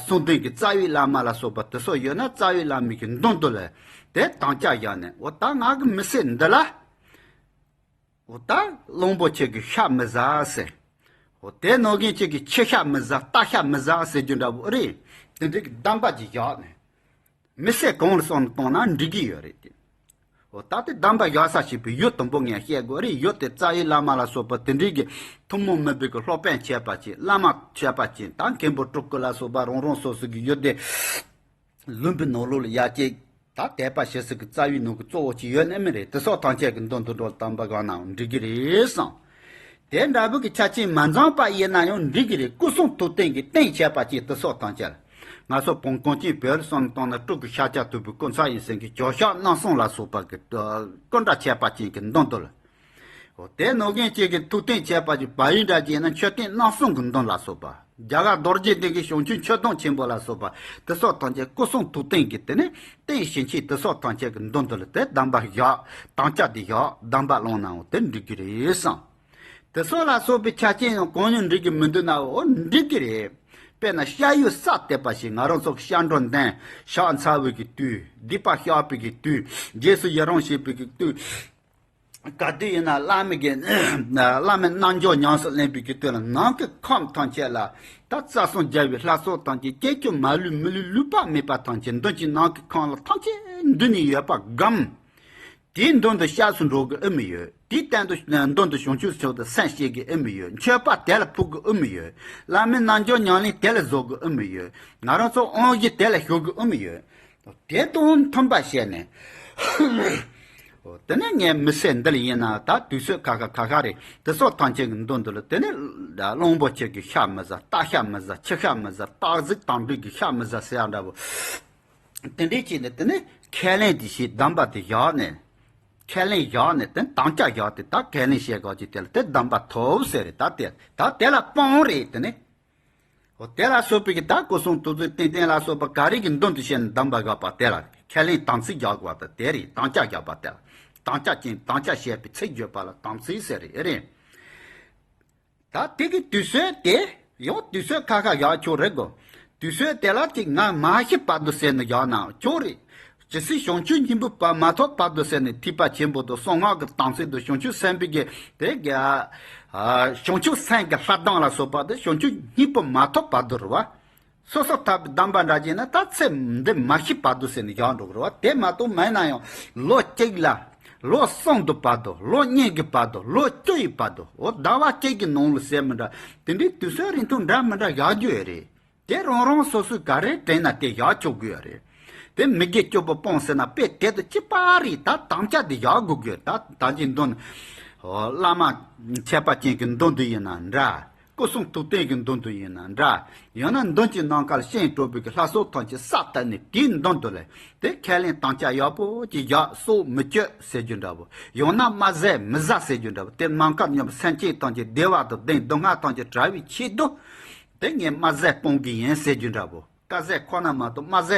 གསུམ་ལྡན་གྱི་རྩ་བའི་བླ་མ་ལ་སོགས་པ་དེ་སོགས་ཡོད་ན་རྩ་བའི་བླ་མའི་གི་མདུན་དུ་ལ་དེ་དམ་བཅའ་བཞག་ནས། འོ་ད་ང་གི་མི་ཚེ་འདི་ལ། འོ་ད་གླང་པོ་ཆེ་གི་ཤ་མི་ཟ་ཟེར། འོ་དེ་ནང་བཞིན་ཆེ་གི་ཁྱི་ཤ་མི་ཟ། སྟག་ཤ་མི་ཟ་ཟེར་རྒྱུ་འདྲ་པོ་རེད། དེ་འདྲའི་གི་སྡོམ་པ་ཅིག་བཞག་ནས། མི་ཚེ་གང་ལ་སོང་ནས་བཏང་ན་འགྲིག་གི་ཡོད་རེད་དེ། འོ་ད་དེ་སྡོམ་པ་བཞག་ས་ཞེས་པའི་ཡུལ་དང་པོ་ངས་བཤད་དགོས་རེད། ཡུལ་དེ་རྩ་བའི་བླ་མ་ལ་སོགས་པ་དེ་འདྲའི་གི་ཐུན་མོང་མིན་པའི་གི་སློབ་དཔོན་ཁྱད་པར་ཅན། བླ་མ་ཁྱད་པར་ཅན། ད་མཁན་པོ་སྤྲུལ་སྐུ་ལ་སོགས་པ་རང་རང་སོ་སོ་གི་ཡུལ་དེ་ལུང་པའི་ནང་ལོགས་ལ་ཡར་སྐྱེས། ད་དད་པ་བྱེད་ས་གི་རྩ་བའི་ནང་གི་གཙོ་བོ་ཅིག་ཡོད་ནི་མི་རེད། དེ་སོགས་ཐམས་ཅད་ཀྱི་མདུན་དུ་འགྲོ་སྡོམ་པ་བཞག་ནའང་འགྲིག་གི་རེད་བསམ། དེ་འདྲ་བོ་གི་ཆ་རྐྱེན་མ་འཛོམས་པ་ཡིན་ན་ཡང་འགྲིག་གི་རེད། སྐུ་གསུང་ཐུགས་རྟེན་གྱི་རྟེན་ཁྱད་པར་ཅན་དེ་སོགས་ཐམས་ཅད། ང་ཚོ་བོད་གངས་ཅན་བོད་ལ་སོང་བཏང་ན་སྤྲུལ་སྐུ་ཤཱཀྱ་ཐུབ་པའི་སྐུ་ཚ་ཡིན་ཟེར་གི་བྱང་ཤར་རྣམ་གསུམ་ལ་སོགས་པ་གི་སྐུ་འདྲ་ཁྱད་པར་ཅན་གྱི་མདུན་དུ་ལ། འོ་དེ་ནང་བཞིན་གཅིག་གི་ཐུགས་རྟེན་ཁྱད་པར་ཅན་བལ་ཡུལ་འདྲ་ཅིག་ཡིན་ན་མཆོད་རྟེན་རྣམ་གསུམ་གྱི་མདུན་ལ་སོགས་པ། རྒྱ་གར་རྡོ་རྗེ་གདན་གྱི་བྱང་ཆུབ་མཆོད་སྡོང་ཆེན་པོ་ལ་སོགས་པ་དེ་སོགས་ཐམས་ཅད་སྐུ་གསུང་ཐུགས་རྟེན་གྱི་དེ་ནི་རྟེན་བྱིན་ཆེད་དེ་སོགས་ཐམས་ཅད་ཀྱི་མདུན་དུ་ལ་དེ་སྡོམ་པ་བཞག་དམ་བཅའ་དེ་བཞག་སྡོམ་པ་བླངས་ནའང་དེ་འགྲིག་གི་རེད་བསམ། དེ་སོགས་ལ་སོགས་པའི་ཆ་རྐྱེན་ཡང་གང་ཡང་འགྲིག་གི་མི་འདུག་ན་འོ་འགྲིག་གི་རེད། དཔེར་ན་ཤ་ཡོད་ས་དེ་པ་ཞིག་ང་རང་ཚོ་ཤ་འགྲོ་འདན་ཤ་ཚ་བའི་གི་དུས། སྡིག་པ་བཤགས་པའི་གི་དུས། རྗེས་སུ་ཡི་རང་བྱེད་པའི་གི་དུས། ག་དུས་ཡིན་ན་བླ་མའི་གི་བླ་མའི་རྣལ་འབྱོར་ཉམས་སུ་ལེན་པའི་གི་དུས་ལ་ནང་གི་ཁམས་ཐམས་ཅད་ལ་ད་རྩ་གསུམ་རྒྱལ་བའི་ལྷ་ཚོགས་ཐམས་ཅད་སྐྱེ་འཆི་མ་ལུས་མི་ལུས་ལུས་པ་མེད་པ་ཐམས་ཅད་མདུན་གྱི་ནང་གི་ཁམས་ལ་ཐམས་ཅད་འདུས་ནས་ཡོད་པ་སྒོམ། དེའི་མདུན་དུ་སྐྱབས་སུ་འགྲོ་གི་ཨེ་མི་ཡོད། དེའི་སྟེང་དུ་མདུན་དུ་བྱང་ཆུབ་མཆོག་ཏུ་སེམས་བསྐྱེད་གི་ཨེ་མི་ཡོད། མཆོད་པ་དེ་ལ་ཕུལ་གི་ཨེ་མི་ཡོད། བླ་མའི་རྣལ་འབྱོར་ཉམས་ལེན་དེ་ལ་བཟོ་གི་ཨེ་མི་ཡོད། ང་རང་ཚོ་དབང་བཞི་དེ་ལ་ཞུགས་གི་ཨེ་མི་ཡོད། དེ་དང་མཐུན་པ་བྱས་ནས། དེ་ནས་ངའི་མི་ཚེ་འདི་ལ་ཡིན་ན་ད་དུས་ཚོད་ཁ་ཁ་ཁ་ཁ་རེད། དེ་སོགས་ཐམས་ཅད་ཀྱི་མདུན་དུ་ལ་དེ་ནས་གླང་པོ་ཆེ་གི་ཤ་མི་ཟ། སྟག་ཤ་མི་ཟ། ཁྱི་ཤ་མི་ཟ། སྟག་གཟིག་དང་འདྲ་གི་ཤ་མི་ཟ་ཟེར་ཡ་འདྲ་པོ། དེ་འདྲས་བྱས་ནས་དེ་ནས་ཁས་ལེན་དེ་བྱས། སྡོམ་པ་དེ་བཞག་ནས། ཁས་ལེན་བཞག་ནས་དེ་དམ་བཅའ་བཞག་སྟེ་ད་ཁས་ལེན་བྱེད་དགོས་ཀྱི་དེ་ལ་དེ་སྡོམ་པ་ཐོབ་ཟེར་རེད། ད་དེ་ད་དེ་ལ་སྤོང་རེད་དེ་ནས། འོ་དེ་ལ་སོགས་པའི་གི་ད་སྐུ་གསུང་ཐུགས་རྟེན་རྟེན་ལ་སོགས་པ་ག་རེ་གི་མདུན་དུ་བྱས་ནས་སྡོམ་པ་བཞག་པ་དེ་ལ་ཁས་ལེན་དམ་ཚིག་བཞག་པ་དང་དེ་རེད། དམ་བཅའ་བཞག་པ་དེ་ལ་དམ་བཅའ་ཅན། དམ་བཅའ་བྱས་པའི་ཚིག་བརྗོད་པ་ལ་དམ་ཚིག་ཟེར་རེད། ཨེ་རེད། ད་དེ་གི་དུས་ཚོད་དེ་ཡང་དུས་ཚོད་ཁ་ཁ་བཞག་ཆོག་རེད་གོ། དུས་ཚོད་དེ་ལ་ཅིག་ང་མ་ཤི་བར་དུ་ཟེར་ནས་བཞག་ནའང་ཆོག་རེད། ཇི་སྲིད་བྱང་ཆུབ་སྙིང་པོ་བ་མ་ཐོབ་བར་དུ་ཟེར་ནས་ཐེག་པ་ཆེན་པོ་དང་གསང་སྔགས་ཀྱི་དམ་ཚིག་དང་བྱང་ཆུབ་སེམས་དཔའི་གི་དེ་གི་ཨ་བྱང་ཆུབ་སེམས་ཀྱི་ལྷ་གདངས་ལ་སོགས་པ་དེ་བྱང་ཆུབ་སྙིང་པོ་མ་ཐོབ་བར་དུ་རེད་བ། སོ་སོར་ཐར་པའི་སྡོམ་པ་འདྲ་བྱས་ན་ད་ཚེ་འདི་མ་ཤི་བར་དུ་ཟེར་ནས་བཞག་འགྲོ་གི་རེད་བ། དེ་མ་གཏོགས་མེད་ན་ཡང་ལོ་གཅིག་ལ་ལོ་གསུམ་དུ་བར་དུ། ལོ་གཉིས་ཀྱི་བར་དུ། ལོ་བཅུ་ཡི་བར་དུ། འོ་ཟླ་བ་གཅིག་གི་ནང་ལ་ཟེར་མི་འདྲ། དེ་འདྲའི་དུས་ཚོད་རིང་ཐུང་འདྲ་མི་འདྲ་བཞག་རྒྱུ་ཡོད་རེད། དེ་རང་རང་སོ་སོའི་ག་རེ་དྲན་ན་དེ་བཞག་ཆོག་གི་ཡོད་རེད། དེ་མི་དགེ་བཅུ་པོ་སྤོང་ཟེར་ན་དཔེ་དེ་དང་གཅིག་པ་རེད། ད་དམ་བཅའ་དེ་བཞག་དགོས་ཀྱི་ཡོད། ད་ད་ཅི་འདོན། འོ་བླ་མ་ཁྱད་པར་ཅན་གྱི་འདོན་དུ་ཡིན་ན་འདྲ། སྐུ་གསུང་ཐུགས་རྟེན་གྱི་མདུན་དུ་ཡིན་ན་འདྲ། ཡང་ན་མདུན་གྱི་ནམ་མཁར་ཤིང་གྲུབ་པའི་གི་ལྷ་ཚོགས་ཐམས་ཅད་ས་བཏབ་ནས་དེའི་མདུན་དུ་ལ། དེ་ཁས་ལེན་དམ་བཅའ་ཡག་པོ་ཅིག་བཞག་སྲོག་མི་གཅོད་ཟེར་རྒྱུ་འདྲ་བོ། ཡང་ན་དམར་ཟས་མི་ཟ་ཟེར་རྒྱུ་འདྲ་བོ། དེ་ནམ་མཁའ་མཉམ་པའི་སེམས་ཅན་ཐམས་ཅད་བདེ་བ་དང་ལྡན་སྡུག་བསྔལ་ཐམས་ཅད་བྲལ་བའི་ཆེད་དུ། དེ་ངས་དམར་ཟས་སྤོང་གི་ཡིན་ཟེར་རྒྱུ་འདྲ་བོ། དཀར་ཟས་ཁོ་ན་མ་གཏོགས་དམར་ཟས་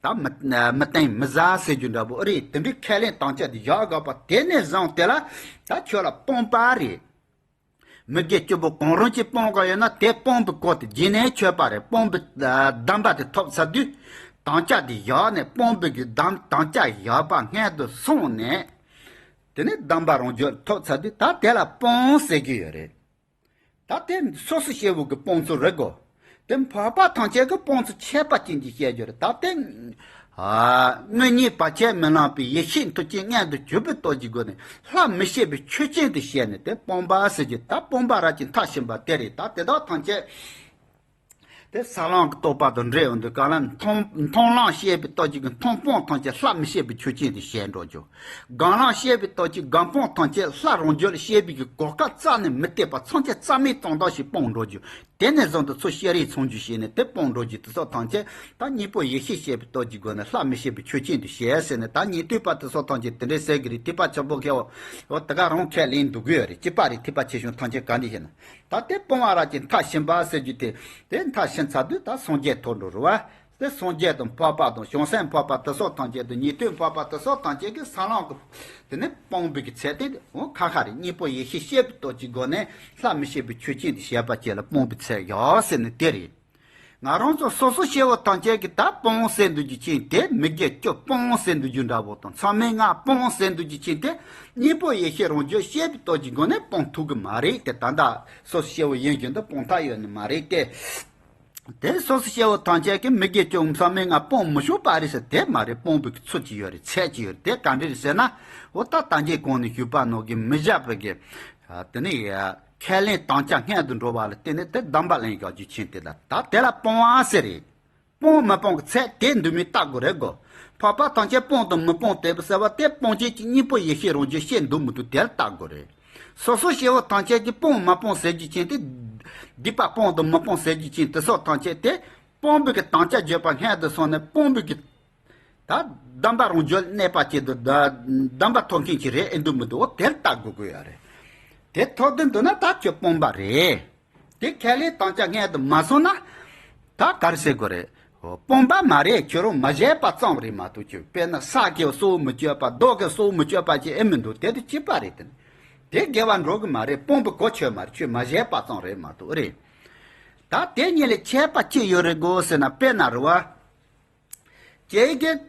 ད་མི་མི་བསྟེན་མི་ཟ་ཟེར་རྒྱུ་འདྲ་བོ་ཨེ་རེད། དེ་འདྲའི་ཁས་ལེན་དམ་བཅའ་དེ་བཞག་དགོས་པ་དེ་ནས་བཟུང་དེ་ལ་ད་ཁྱོད་ལ་སྤོང་པ་རེད། མི་དགེ་བཅུ་པོ་གང་རུང་ཅིག་སྤོང་དགོས་ཡོད་ན་དེ་སྤོང་པའི་སྐོར་དེ་རྗེས་ནས་ཆོད་པ་རེད། སྤོང་པའི་ཨ་གདམས་པ་དེ་ཐོབ་ཚར་དུས། དམ་བཅའ་དེ་བཞག་ནས་སྤོང་པའི་གི་གདམས་དམ་བཅའ་བཞག་པ་སྔོན་དུ་སོང་ནས། དེ་ནས་གདམས་པ་རང་རྒྱུད་ཐོབ་ཚར་དུས་ད་དེ་ལ་སྤོང་ཟེར་གྱི་ཡོད་རེད། ད་དེ་སོ་སོ་སྐྱེ་བོ་གི་སྤོང་ཚུལ་རེད་གོ། དེ་འཕགས་པ་ཐམས་ཅད་ཀྱི་སྤོང་ཚུལ་ཁྱད་པར་ཅན་གྱི་བཤད་རྒྱུ་རེད། ད་དེ། ཨ། དངོས་གཉེན་བར་ཆད་མི་ལང་པའི་ཡེ་ཤེས་མཐུ་ཅན་མངོན་དུ་གྱུར་པའི་སྟོབས་ཀྱི་སྒོ་ནས་ལྷ་མི་ཤེས་པའི་ཆོས་ཅན་དུ་བཤད་ནས་དེ་སྤོང་པ་ཟེར་གྱི། ད་སྤོང་པ་རབ་ཀྱི་མཐར་ཕྱིན་པ་དེ་རེད། ད་དེ་དག་ཐམས་ཅད་དེ་ས་ལམ་གྱི་རྟོགས་པ་དང་འབྲེལ་ཡོང་དུས་གང་ལ་མཐོང་མཐོང་ལམ་བཤད་པའི་སྟོབས་ཀྱི་མཐོང་སྤང་ཐམས་ཅད་ལྷ་མི་ཤེས་པའི་ཆོས་ཅན་དུ་བཤད་འགྲོ་རྒྱུ། སྒོམ་ལམ་བཤད་པའི་སྟོབས་ཀྱིས་སྒོམ་སྤང་ཐམས་ཅད་ལྷ་རང་རྒྱུད་ལ་བཤད་པའི་གི་གོ་སྐབས་རྩ་ནས་མི་སྟེར་བ་ཐམས་ཅད་རྩ་མེད་གཏོང་ཐབས་ཤིག་སྤོང་འགྲོ་རྒྱུ། དེ་ནས་བཟུང་དུ་ཚུར་ཤེས་རིག་མཚོན་རྒྱུ་བྱས་ནས་དེ་སྤོང་འགྲོ་རྒྱུ་དེ་སོགས་ཐམས་ཅད་ད་གཉིས་པོ་ཡེ་ཤེས་བཤད་པའི་སྟོབས་ཀྱི་སྒོ་ནས་ལྷ་མི་ཤེས་པའི་ཆོས་ཅན་དུ་བཤད་ཟེར་ནས། ད་ཉན་ཐོས་པ་དེ་སོགས་ཐམས་ཅད་དེ་འདྲའི་ཟེར་གི་རེད། ཐེག་པ་ཆེན་པོ་མཁས་པ་འོ་དེ་ག་རང་ཁས་ལེན་འདུག་གི་ཡོད་རེད། གཅིག་པ་རེད། ཐེག་པ་ཆེ་ཆུང་ཐམས་ཅད་ག་འདྲ་ཞེ་ན། ད་དེ་སྤོང་བ་རབ་ཀྱི་མཐར་ཕྱིན་པ་ཟེར་རྒྱུ་དེ། དེ་མཐར་ཕྱིན་ཚར་དུས་ད་སངས་རྒྱས་ཐོབ་འགྲོ་རུ་བ། དེ་སངས་རྒྱས་དང་འཕགས་པ་དང་བྱང་སེམས་འཕགས་པ་དེ་སོགས་ཐམས་ཅད་དང་ཉན་ཐོས་འཕགས་པ་དེ་སོགས་ཐམས་ཅད་ཀྱི་ས་ལམ་གྱི་དེ་ནི་སྤོང་བའི་གི་ཚད་དེ་འོ་ཁ་ཁ་རེད། གཉིས་པོ་ཡེ་ཤེས་བཤད་པའི་སྟོབས་ཀྱི་སྒོ་ནས་ལྷ་མི་ཤེས་པའི་ཆོས་ཅན་དུ་བཤད་པ་བཅས་ལ་སྤོང་བའི་ཚད་ཡོད་ཟེར་ནས་དེ་རེད། ང་རང་ཚོ་སོ་སོ་སྐྱེ་བོ་ཐམས་ཅད་ཀྱིས་ད་སྤོང་ཟེར་འདུག་རྒྱུ་ཅན་དེ་མི་དགེ་བཅུ་སྤོང་ཟེར་འདུག་རྒྱུ་འདྲ་བོ་དང་མཚམས་མེད་ལྔ་སྤོང་ཟེར་འདུག་རྒྱུ་ཅན་དེ་གཉིས་པོ་ཡེ་ཤེས་རང་རྒྱུད་བཤད་པའི་སྟོབས་ཀྱི་སྒོ་ནས་སྤོང་ཐུབ་གི་མ་རེད། དེ་ད་ལྟ་སོ་སོ་སྐྱེ་བོ་ཡིན་རྒྱུ་འདི་སྤོང་ཐབས་ཡོད་ནི་མ་རེད་དེ། དེ་སོ་སོ་སྐྱེ་བོ་ཐམས་ཅད་ཀྱིས་མི་དགེ་བཅུ་མཚམས་མེད་ལྔ་སྤོང་མི་ཆོག་པ་རེད་ཟེར། དེ་མ་རེད། སྤོང་བའི་ཚུལ་གྱི་ཡོད་རེད། ཚད་ཀྱི་ཡོད་རེད། དེ་ག་འདྲ་རེད་ཟེར་ན། འོ་ད་ད་གིན་གོང་ནས་ཞུས་པ་ནང་གི་མི་བཞག་པའི་གི། དེ་ནི་ཁས་ལེན་དམ་བཅའ་སྔོན་དུ་འགྲོ་བ་ལ་བརྟེན་ནས་དེ་གདམས་པ་ལེན་ཡག་རྒྱུ་ཅན་དེ་ལ་ད་དེ་ལ་སྤོང་བ་ཟེར་རེད། སྤོང་མི་སྤོང་གི་ཚད་དེ་འདུག་མིན་བལྟ་དགོས་རེད་གོ། འཕགས་པ་ཐམས་ཅད་སྤོང་དང་མི་སྤོང་དེ་ཟེར་བ་དེ་སྤོང་བྱེད་ཀྱི་གཉིས་པོ་ཡེ་ཤེས་རང་རྒྱུད་བཤད་འདུག་མི་འདུག་དེ་ལ་བལྟ་དགོས་རེད། སོ་སོ་སྐྱེ་བོ་ཐམས་ཅད་ཀྱིས་སྤོང་མ་སྤོང་ཟེར་རྒྱུ་ཅན་དེ། སྡིག་པ་སྤོང་དང་མི་སྤོང་ཟེར་རྒྱུ་ཅན་དེ་སོགས་ཐམས་ཅད་དེ། སྤོང་བའི་གི་དམ་བཅའ་བརྗོད་པ་སྔོན་དུ་སོང་ནས་སྤོང་བའི་གི། ད་གདམས་པ་རང་རྒྱུད་གནས་པ་ཅན་དུ་གདམས་པ་ཐོབ་མཁན་ཅིག་རེད་ཨེ་འདུག་མི་འདུག་འོ་དེ་ལ་བལྟ་དགོས་ཀྱི་ཡོད་རེད། དེ་ཐོབ་དུས་འདུག་ན་ད་ཁྱོད་སྤོང་པ་རེད། དེ་ཁས་ལེན་དམ་བཅའ་སྔོན་དུ་མ་སོང་ན། ད་ག་རེ་ཟེར་དགོས་རེད། སྤོང་པ་མ་རེད། ཁྱོད་རང་མ་བྱས་པ་ཙམ་རེད་མ་གཏོགས། ཁྱོད་དཔེར་ན་ས་གི་སྲོག་མི་གཅོད་པ། རྡོ་གི་སྲོག་མི་གཅོད་པ་ཅིག་ཨེ་མི་འདུག་དེ་དེ་གཅིག་པ་རེད་དེ། དེ་དགེ་བ་འགྲོ་གི་མ་རེད། སྤོང་པའི་གོ་ཆོད་མ་རེད། ཁྱོད་མ་བྱས་པ་ཙམ་རེད་མ་གཏོགས་རེད། ད་དེ་གཉིས་ལ་ཁྱད་པར་ཅི་ཡོད་རེད་གོ་ཟེར་ན། དཔེར་ན་རེད་བ། ཁྱེད་ཀྱིས་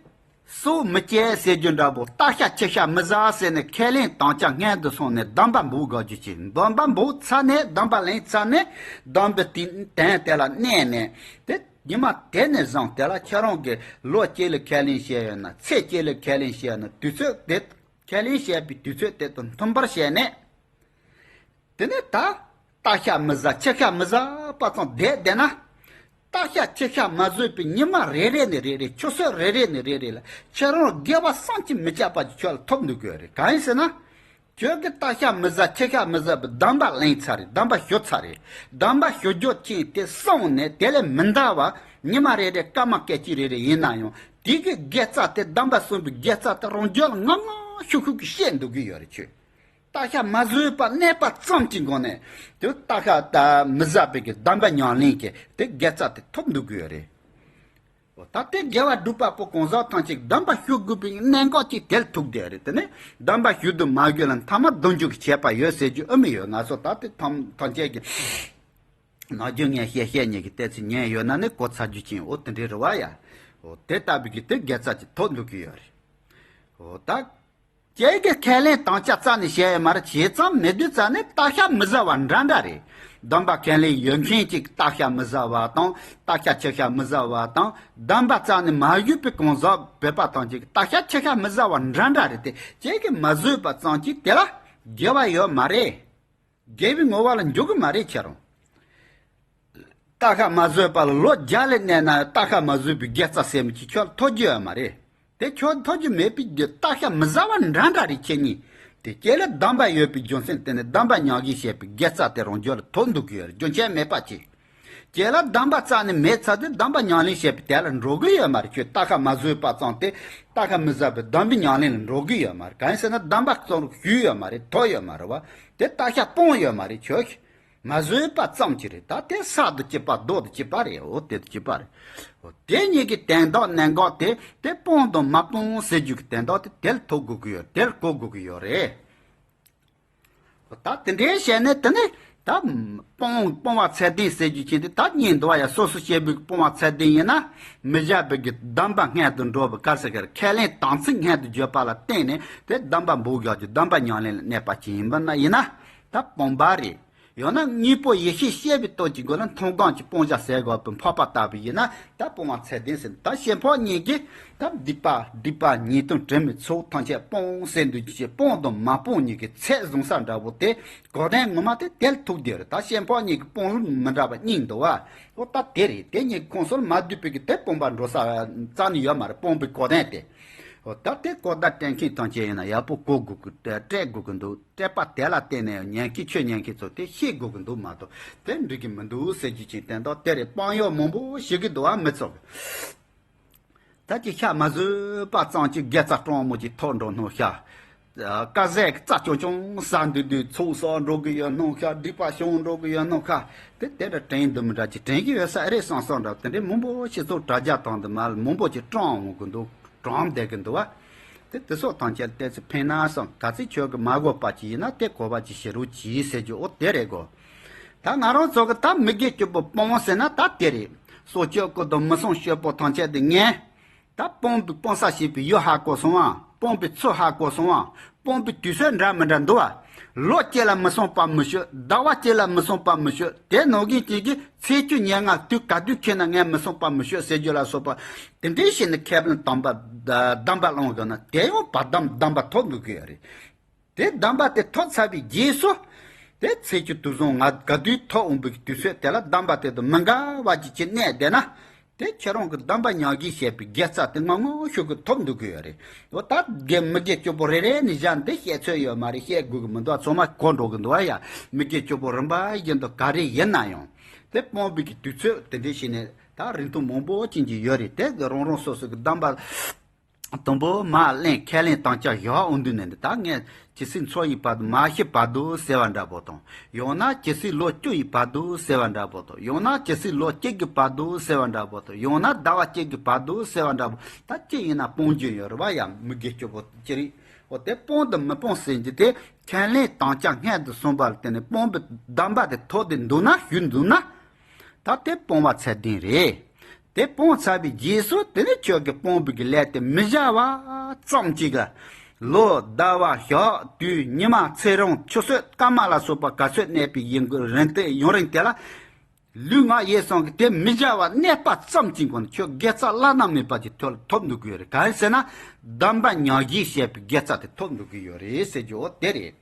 སྲོག་མི་གཅོད་ཟེར་རྒྱུ་འདྲ་པོ། སྟག་ཤ་ཁྱི་ཤ་མི་ཟ་ཟེར་ནས་ཁས་ལེན་དམ་བཅའ་སྔོན་དུ་སོང་ནས་གདམས་པ་འབོག་དགོས་རྒྱུ་ཅན། གདམས་པ་འབོག་ཚར་ནས། གདམས་པ་ལེན་ཚར་ནས། གདམས་པའི་དེ་དོན་དེ་ལ་གནས་ནས། དེ་ཉི་མ་དེ་ནས་བཟུང་དེ་ལ་ཁྱེད་རང་གིས་ལོ་གཅིག་ལ་ཁས་ལེན་བྱས་ཡོད་ན། ཚེ་གཅིག་ལ་ཁས་ལེན་བྱས་ཡོད་ན། དུས་ཚོད་དེ་ཁས་ལེན་བྱས་པའི་དུས་ཚོད་དེ་དང་མཐུན་པར་བྱས་ནས། དེ་ནས་ད་སྟག་ཤ་མི་ཟ་ཁྱི་ཤ་མི་ཟ་བ་ཙམ་བསྡད་བསྡད་ན། སྟག་ཤ་ཁྱི་ཤ་མ་ཟོས་པའི་ཉི་མ་རེ་རེ་ནས་རེ་རེ། ཆུ་ཚོད་རེ་རེ་ནས་རེ་རེ་ལ་ཁྱེད་རང་དགེ་བ་བསམ་གྱིས་མི་ཁྱབ་པ་ཅིག་ཁྱོད་ལ་ཐོབ་འདུག་གི་ཡོད་རེད། གང་ཡིན་ཟེར་ན། ཁྱོད་ཀྱིས་སྟག་ཤ་མི་ཟ་ཁྱི་ཤ་མི་ཟ་བའི་གདམས་པ་ལེན་ཚར་རེད། གདམས་པ་ཞུ་ཚར་རེད། གདམས་པ་ཞུ་རྒྱུ་ཅན་དེ་སོང་ནས་དེ་ལས་མི་འདའ་བ། ཉི་མ་རེ་རེ་སྐར་མ་སྐད་ཅིག་རེ་རེ་ཡིན་ན་ཡང་དེ་གི་དགེ་རྩ་དེ། གདམས་པ་གསུངས་པའི་དགེ་རྩ་དེ་རང་རྒྱུད་ལ་ངམ་ངམ་ཤུགས་ཤུགས་ཀྱིས་བཤད་འདུག་གི་ཡོད་རེད། ཁྱོད། སྟག་ཤ་མ་ཟོས་པ་གནས་པ་ཙམ་གྱི་སྒོ་ནས་དེ་སྟག་ཤ་ད་མི་ཟ་བའི་གི་གདམས་པ་ཉམས་ལེན་གྱི་དེ་དགེ་རྩ་དེ་ཐོབ་འདུག་གི་ཡོད་རེད། འོ་ད་དེ་དགེ་བ་སྒྲུབ་པ་པོ་གང་ཟག་ཐམས་ཅད་གདམས་པ་ཞུ་དགོས་པའི་གནད་འགག་ཅིག་དེ་ལ་ཐུག་བསྡད་རེད། དེ་ནས་གདམས་པ་ཞུ་དང་མ་ཞུ་ལ་མཐའ་མ་སྡུག་འཇུག་གི་ཁྱད་པར་ཡོད་ཟེར་རྒྱུ་ཨེ་མི་ཡོད། ང་ཚོ་ད་དེ་ཐམས་ཐམས་ཅད་ཀྱི་ནམ་རྒྱུན་ངས་བཤད་བཤད་ཉེས་ཀྱི་ལྟས་ཚེ་ཉན་ཡོད་ན་ནི་གོ་ཚར་རྒྱུ་ཅན། འོ་དེ་འདྲའི་རེད་བ་ཡ། འོ་དེ་ལྟ་བུའི་གི་དེ་དགེ་རྩ་ཅིག་ཐོབ་འདུག་གི་ཡོད་རེད། འོ་ད། ཁྱེད་ཀྱིས་ཁས་ལེན་དམ་བཅའ་རྩ་ནས་བྱས་ཡོད་མ་རེད། བྱས་ཙང་མེད་དུས་རྩ་ནས་སྟག་ཤ་མི་ཟ་བ་འདྲ་འདྲ་རེད། གདམས་པ་ཁས་ལེན་ཡོད་མཁན་ཅིག་སྟག་ཤ་མི་ཟ་བ་དང་། སྟག་ཤ་ཁྱི་ཤ་མི་ཟ་བ་དང་། གདམས་པ་རྩ་ནས་མ་ཞུས་པའི་གང་ཟག་བོད་པ་ཐམས་ཅད་ཀྱིས་སྟག་ཤ་ཁྱི་ཤ་མི་ཟ་བ་འདྲ་འདྲ་རེད་དེ། ཁྱེད་ཀྱིས་མ་ཟོས་པ་ཙམ་གྱིས་དེ་ལ་དགེ་བ་ཡོད་མ་རེད། དགེ་བའི་ངོ་བོ་ལ་འཇུག་གི་མ་རེད་ཁྱེད་རང་། སྟག་ཤ་མ་ཟོས་པ་ལ་ལོ་བརྒྱ་ལས་གནས་ན་སྟག་ཤ་མ་ཟོས་པའི་དགེ་རྩ་ཟེར་མི་ཅིག་ཁྱོད་ལ་ཐོབ་རྒྱུ་ཡོད་མ་རེད། དེ་ཁྱོད་ཐོབ་རྒྱུ་མེད་པའི་རྒྱུ་སྟག་ཤ་མི་ཟ་བ་འདྲ་འདྲ་རེད། ཁྱེད་གཉིས་ དེ་ཁྱེད་ལ་སྡོམ་པ་ཡོད་པའི་རྒྱུ་མཚན་དེ་ནི་སྡོམ་པ་མྱང་གི་བྱས་པའི་དགེ་རྩ་དེ་རང་རྒྱུད་ལ་ཐོབ་འདུག་གི་ཡོད་རེད། རྒྱུ་མཚན་མེད་པ་ཅིག་ཁྱེད་ལ་སྡོམ་པ་རྩ་ནས་མེད་ཚར་དུས་སྡོམ་པ་མྱང་ལེན་བྱས་པའི་དེ་ལ་འགྲོ་གི་ཡོད་མ་རེད། ཁྱོད་རྟ་ཁ་མ་ཟོས་པ་ཙམ་དེ་རྟ་ཁ་མི་ཟ་བའི་སྡོམ་པའི་མྱང་ལེན་ལ་འགྲོ་གི་ཡོད་མ་རེད། གང་ཡིན་ཟེར་ན་སྡོམ་པ་ཙམ་ཞུས་ཡོད་མ་རེད། ཐོབ་ཡོད་མ་རེད་བ། དེ་རྟ་ཁ་སྤངས་ཡོད་མ་རེད། ཁྱོད་མ་ཟོས་པ་ཙམ་གྱིས་རེད། ད་དེ་ས་དང་བཅས་པ་རྡོ་དང་བཅས་པ་རེད། འོ་དེ་དང་བཅས་པ་རེད། འོ་དེ་གཉིས་ཀྱི་དོན་དག་གནད་འགག་དེ་དེ་སྤངས་དང་མ་སྤངས་ཟེར་རྒྱུ་གི་དོན་དག་དེ་དེ་ལ་ཐུག་དགོས་ཀྱི་ཡོད། དེ་ལ་གོ་དགོས་ཀྱི་ཡོད་རེད། ད་དེ་འདྲའི་བྱས་ནས་དེ་ནི་ད་སྤོང་སྤོང་བ་ཚད་ལྡན་ཟེར་རྒྱུ་ཅན་དེ་ད་གཉིས་འདུག་བ་ཡ། སོ་སོ་སྐྱེ་བོའི་སྤོང་བ་ཚད་ལྡན་ཡིན་ན་མི་བྱ་བའི་གི་སྡོམ་པ་སྔོན་དུ་འགྲོ་བའི་དཀར་ས་ཁར་ཁས་ལེན་དམ་ཚིག་སྔོན་དུ་བརྗོད་པ་ལ་བརྟེན་ནས་དེ་སྡོམ་པ་འབུག་བཞག་རྒྱུ་སྡོམ་པ་ཉམས་ལེན་ལ་གནས་པ་ཅིག་ཡིན་པ་ན་ཡིན་ན་ད་སྤོང་བ་རེད། ཡང་ན་དངོས་པོ་ཡེ་ཤེས་ཤེས་པའི་སྟོབས་ཀྱི་སྒོ་ནས་མཐོང་སྒོམ་གྱི་སྤོང་བྱ་ཟེར་དགོས་པའི་འཕགས་པ་ལྟ་བུ་ཡིན་ན་ད་སྤོང་བ་ཚད་ལྡན་ཟེར། ད་བྱེད་འཕགས་གཉིས་ཀྱིས་ད་སྡིག་པ་སྒྲིབ་པ་ཉེས་ལྟུང་དྲི་མའི་ཚོགས་ཐམས་ཅད་སྤོང་ཟེར་འདུག་ཅེས་སྤོང་དང་མ་སྤོང་གཉིས་ཀྱི་ཚད་བཟུང་ས་འདྲ་བོ་དེ་གོ་དོན་ངོ་མ་དེ་དེ་ལ་ཐུག་བསྡད་རེད། ད་བྱེད་འཕགས་གཉིས་ཀྱི་སྤོང་ལུགས་མི་འདྲ་བ་གཉིས་འདུག་བ། འོ་ད་དེ་རེད། དེ་གཉིས་ཀྱི་ཁོངས་སུ་མ་འདུས་པའི་གི་དེ་སྤོང་བ་འགྲོ་ས་རྩ་ནས་ཡོད་མ་རེད། སྤོང་བའི་གོ་དོན་དེ། འོ་ད་དེ་གོ་བརྡ་སྤྲད་མཁན་ཐམས་ཅད་ཡིན་ན་ཡག་པོ་གོ་དགོས་ཀྱི་སྤྲད་དགོས་ཀྱི་འདུག་སྤྲད་པ་དེ་ལ་བརྟེན་ནས་ཉན་མཁན་ཆོས་ཉན་མཁན་ཚོ་དེ་ཤེས་དགོས་ཀྱི་འདུག་མ་གཏོགས་དེ་འགྲིག་གི་མི་འདུག་ཟེར་རྒྱུ་ཅིག་དོན་དག་དེ་རེད། སྤང་ཡག་མང་པོ་ཞིག་གི་འདུག་བ། མི་ཚོགས་ཀྱི་ད་ཅི་ཤ་མ་ཟོས་པ་ཙམ་གྱིས་དགེ་རྩ་སྤྲང་མོ་ཅིག་ཐོབ་འགྲོ་སྣང་ཤག་དཀར་ཟས་ཀྱི་རྩ་ཆུང་ཆུང་ཟ་འདུག་དུས་ཚོགས་གསོག་འགྲོ་གི་ཡོད་སྣང་ཤག་སྒྲིབ་པ་བྱུང་འགྲོ་གི་ཡོད་སྣང་ཤག་དེ་དེ་འདྲ་དྲན་འདུག་མི་འདྲ་ཅིག་དྲན་གྱི་ཡོད་ས་རེད་བསམ་བསམ་འདྲ་དེ་འདྲའི་མང་པོ་ཞིག་ཚོགས་དྲ་རྒྱ་དང་དུ་མ་མང་པོ་ཅིག་སྤྲང་འོང་གི་འདུག་གྲོངས་བསྡད་ཀྱི་འདུག་བ། དེ་དེ་སོགས་ཐམས་ཅད་ལ་བལྟས་ཚེ་ཕན་ན་བསམ། ག་ཚོད་ཁྱོད་ཀྱིས་མ་གོ་བ་ཅིག་ཡིན་ན་དེ་གོ་བ་ཅིག་བྱེད་རོགས་གྱིས་ཟེར་རྒྱུ་འོ་དེ་རེད་གོ། ད་ང་རང་ཚོ་གི་ད་མི་དགེ་བཅུ་པོ་སྤོང་ཟེར་ན་ད་དེ་རེད། སྲོག་གཅོད་ཀུན་དང་མི་སྲུང་སྤྱོད་པོ་ཐམས་ཅད་དེ་ངན། ད་སྤོང་བའི་སྤོང་ས་བྱེད་པའི་ཡུལ་ཧ་གོ་སོང་ཨ། སྤོང་བའི་ཚུལ་ཧ་གོ་སོང་ཨ། སྤོང་བའི་དུས་ཚོད་འདྲ་མི་འདྲ་འདུག་ཨ། ལོ་གཅིག་ལ་མི་སྲུང་བ་མི་ཤོད། ཟླ་བ་གཅིག་ལ་མི་སྲུང་བ་མི་ཤོད། དེ་ནང་གི་གཅིག་གིས་ཚེས་བཅུ་ཉེར་ལྔ་དུས་ག་དུས་ཁེལ་ན་ངས་མི་སྲུང་བ་མི་ཤོད་ཟེར་རྒྱུ་ལ་སོགས་པ་དེ་འདྲའི་བྱས་ནས་ཁས་ལེན་དམ་པ་སྡོམ་པ་བླངས་དགོས་ན་དེ་ཡང་བ་སྡོམ་སྡོམ་པ་ཐོབ་འདུག་གི་ཡོད་རེད། དེ་སྡོམ་པ་དེ་ཐོབ་ཚར་བའི་རྗེས་སུ། དེ་ཚེས་བཅུ་དུས་བཟང་ང་ག་དུས་ཐོབ་འོང་པའི་དུས་ཚོད་དེ་ལ་སྡོམ་པ་དེ་དང་མི་འགལ་བ་ཅིག་བྱས་གནས་བསྡད་ན། དེ་ཁྱེད་རང་གི་སྡོམ་པ་མྱང་གི་བྱས་པའི་དགེ་རྩ་དེ་ངང་ངང་ཤུགས་ཀྱིས་ཐོབ་འདུག་གི་ཡོད་རེད། འོ་ད་དགེ་མི་དགེ་བཅུ་པོ་རེ་རེ་ནས་བཞག་འདི་བཤད་ཚོད་ཡོད་མ་རེད། བཤད་དགོས་ཀྱི་མི་འདུག་ཚང་མ་གོ་འགྲོ་གི་འདུག་ཨ་ཡ། མི་དགེ་བཅུ་པོ་རིམ་པ་བཞིན་དུ་ག་རེ་ཡིན་ན་ཡང་། དེ་སྤོང་བའི་གི་དུས་ཚོད་དེ་འདྲ་བྱས་ནས་ད་རིང་ཐུང་མང་པོ་ཅན་གྱི་ཡོད་རེད། དེ་རང་རང་སོ་སོ་གི་སྡོམ་པ། དང་པོ་མ་ལེན་ཁས་ལེན་དམ་བཅའ་བཞག་འོང་དུས་ནས་འདི་ལྟར་ངས་ཇི་སྲིད་འཚོ་ཡི་བར་དུ་མ་ཤི་བར་དུ་ཟེར་བ་འདྲ་པོ་དང་། ཡང་ན་ཇི་སྲིད་ལོ་བཅུ་ཡི་བར་དུ་ཟེར་བ་འདྲ་པོ་དང་། ཡང་ན་ཇི་སྲིད་ལོ་གཅིག་གི་བར་དུ་ཟེར་བ་འདྲ་པོ་དང་། ཡང་ན་ཟླ་བ་གཅིག་གི་བར་དུ་ཟེར་བ་འདྲ་པོ། ད་ཅི་ཡིན་ན་སྤོང་རྒྱུ་ཡོད་རེད་བ་ཡ། མི་དགེ་བཅུ་པོ་ཅི་རིགས་འོ་དེ་སྤོང་དང་མི་སྤོང་ཟེར་རྒྱུ་དེ་ཁས་ལེན་དམ་བཅའ་སྔོན་དུ་སོང་བ་ལ་བརྟེན་ནས་སྤོང་བའི་སྡོམ་པ་དེ་ཐོབ་སྟེ་འདུག་ན་ཞུས་འདུག་ན། ད་དེ་སྤོང་བ་ཚད་ལྡན་རེད། དེ་སྤོང་ཚར་བའི་རྗེས་སུ་དེ་ནི་ཁྱོད་ཀྱིས་སྤོང་བའི་གི་ལས་དེ་མི་བྱ་བ་ཙམ་གཅིག་གི་ལོ་ཟླ་བ་ཞག་དུས་ཉི་མ་ཚེ་རིང་ཆུ་ཚོད་སྐར་མ་ལ་སོགས་པ་ག་ཚོད་གནས་པའི་ཡུན་རིང་དེ་ཡུན་རིང་དེ་ལ་ལུས་ངག་ཡིད་གསུམ་གྱི་དེ་མི་བྱ་བ་གནས་པ་ཙམ་གཅིག་གོ་ན་ཁྱོད་དགེ་རྩ་བླ་ན་མེད་པ་ཅིག་ཐོབ་ཐོབ་འདུག་གི་ཡོད་རེད། གང་ཡིན་ཟེར་ན་སྡོམ་པ་མྱང་གི་བྱས་པའི་དགེ་རྩ་དེ་ཐོབ་འདུག་གི་ཡོད་རེད་ཟེར་རྒྱུ་འོ་དེ་རེད།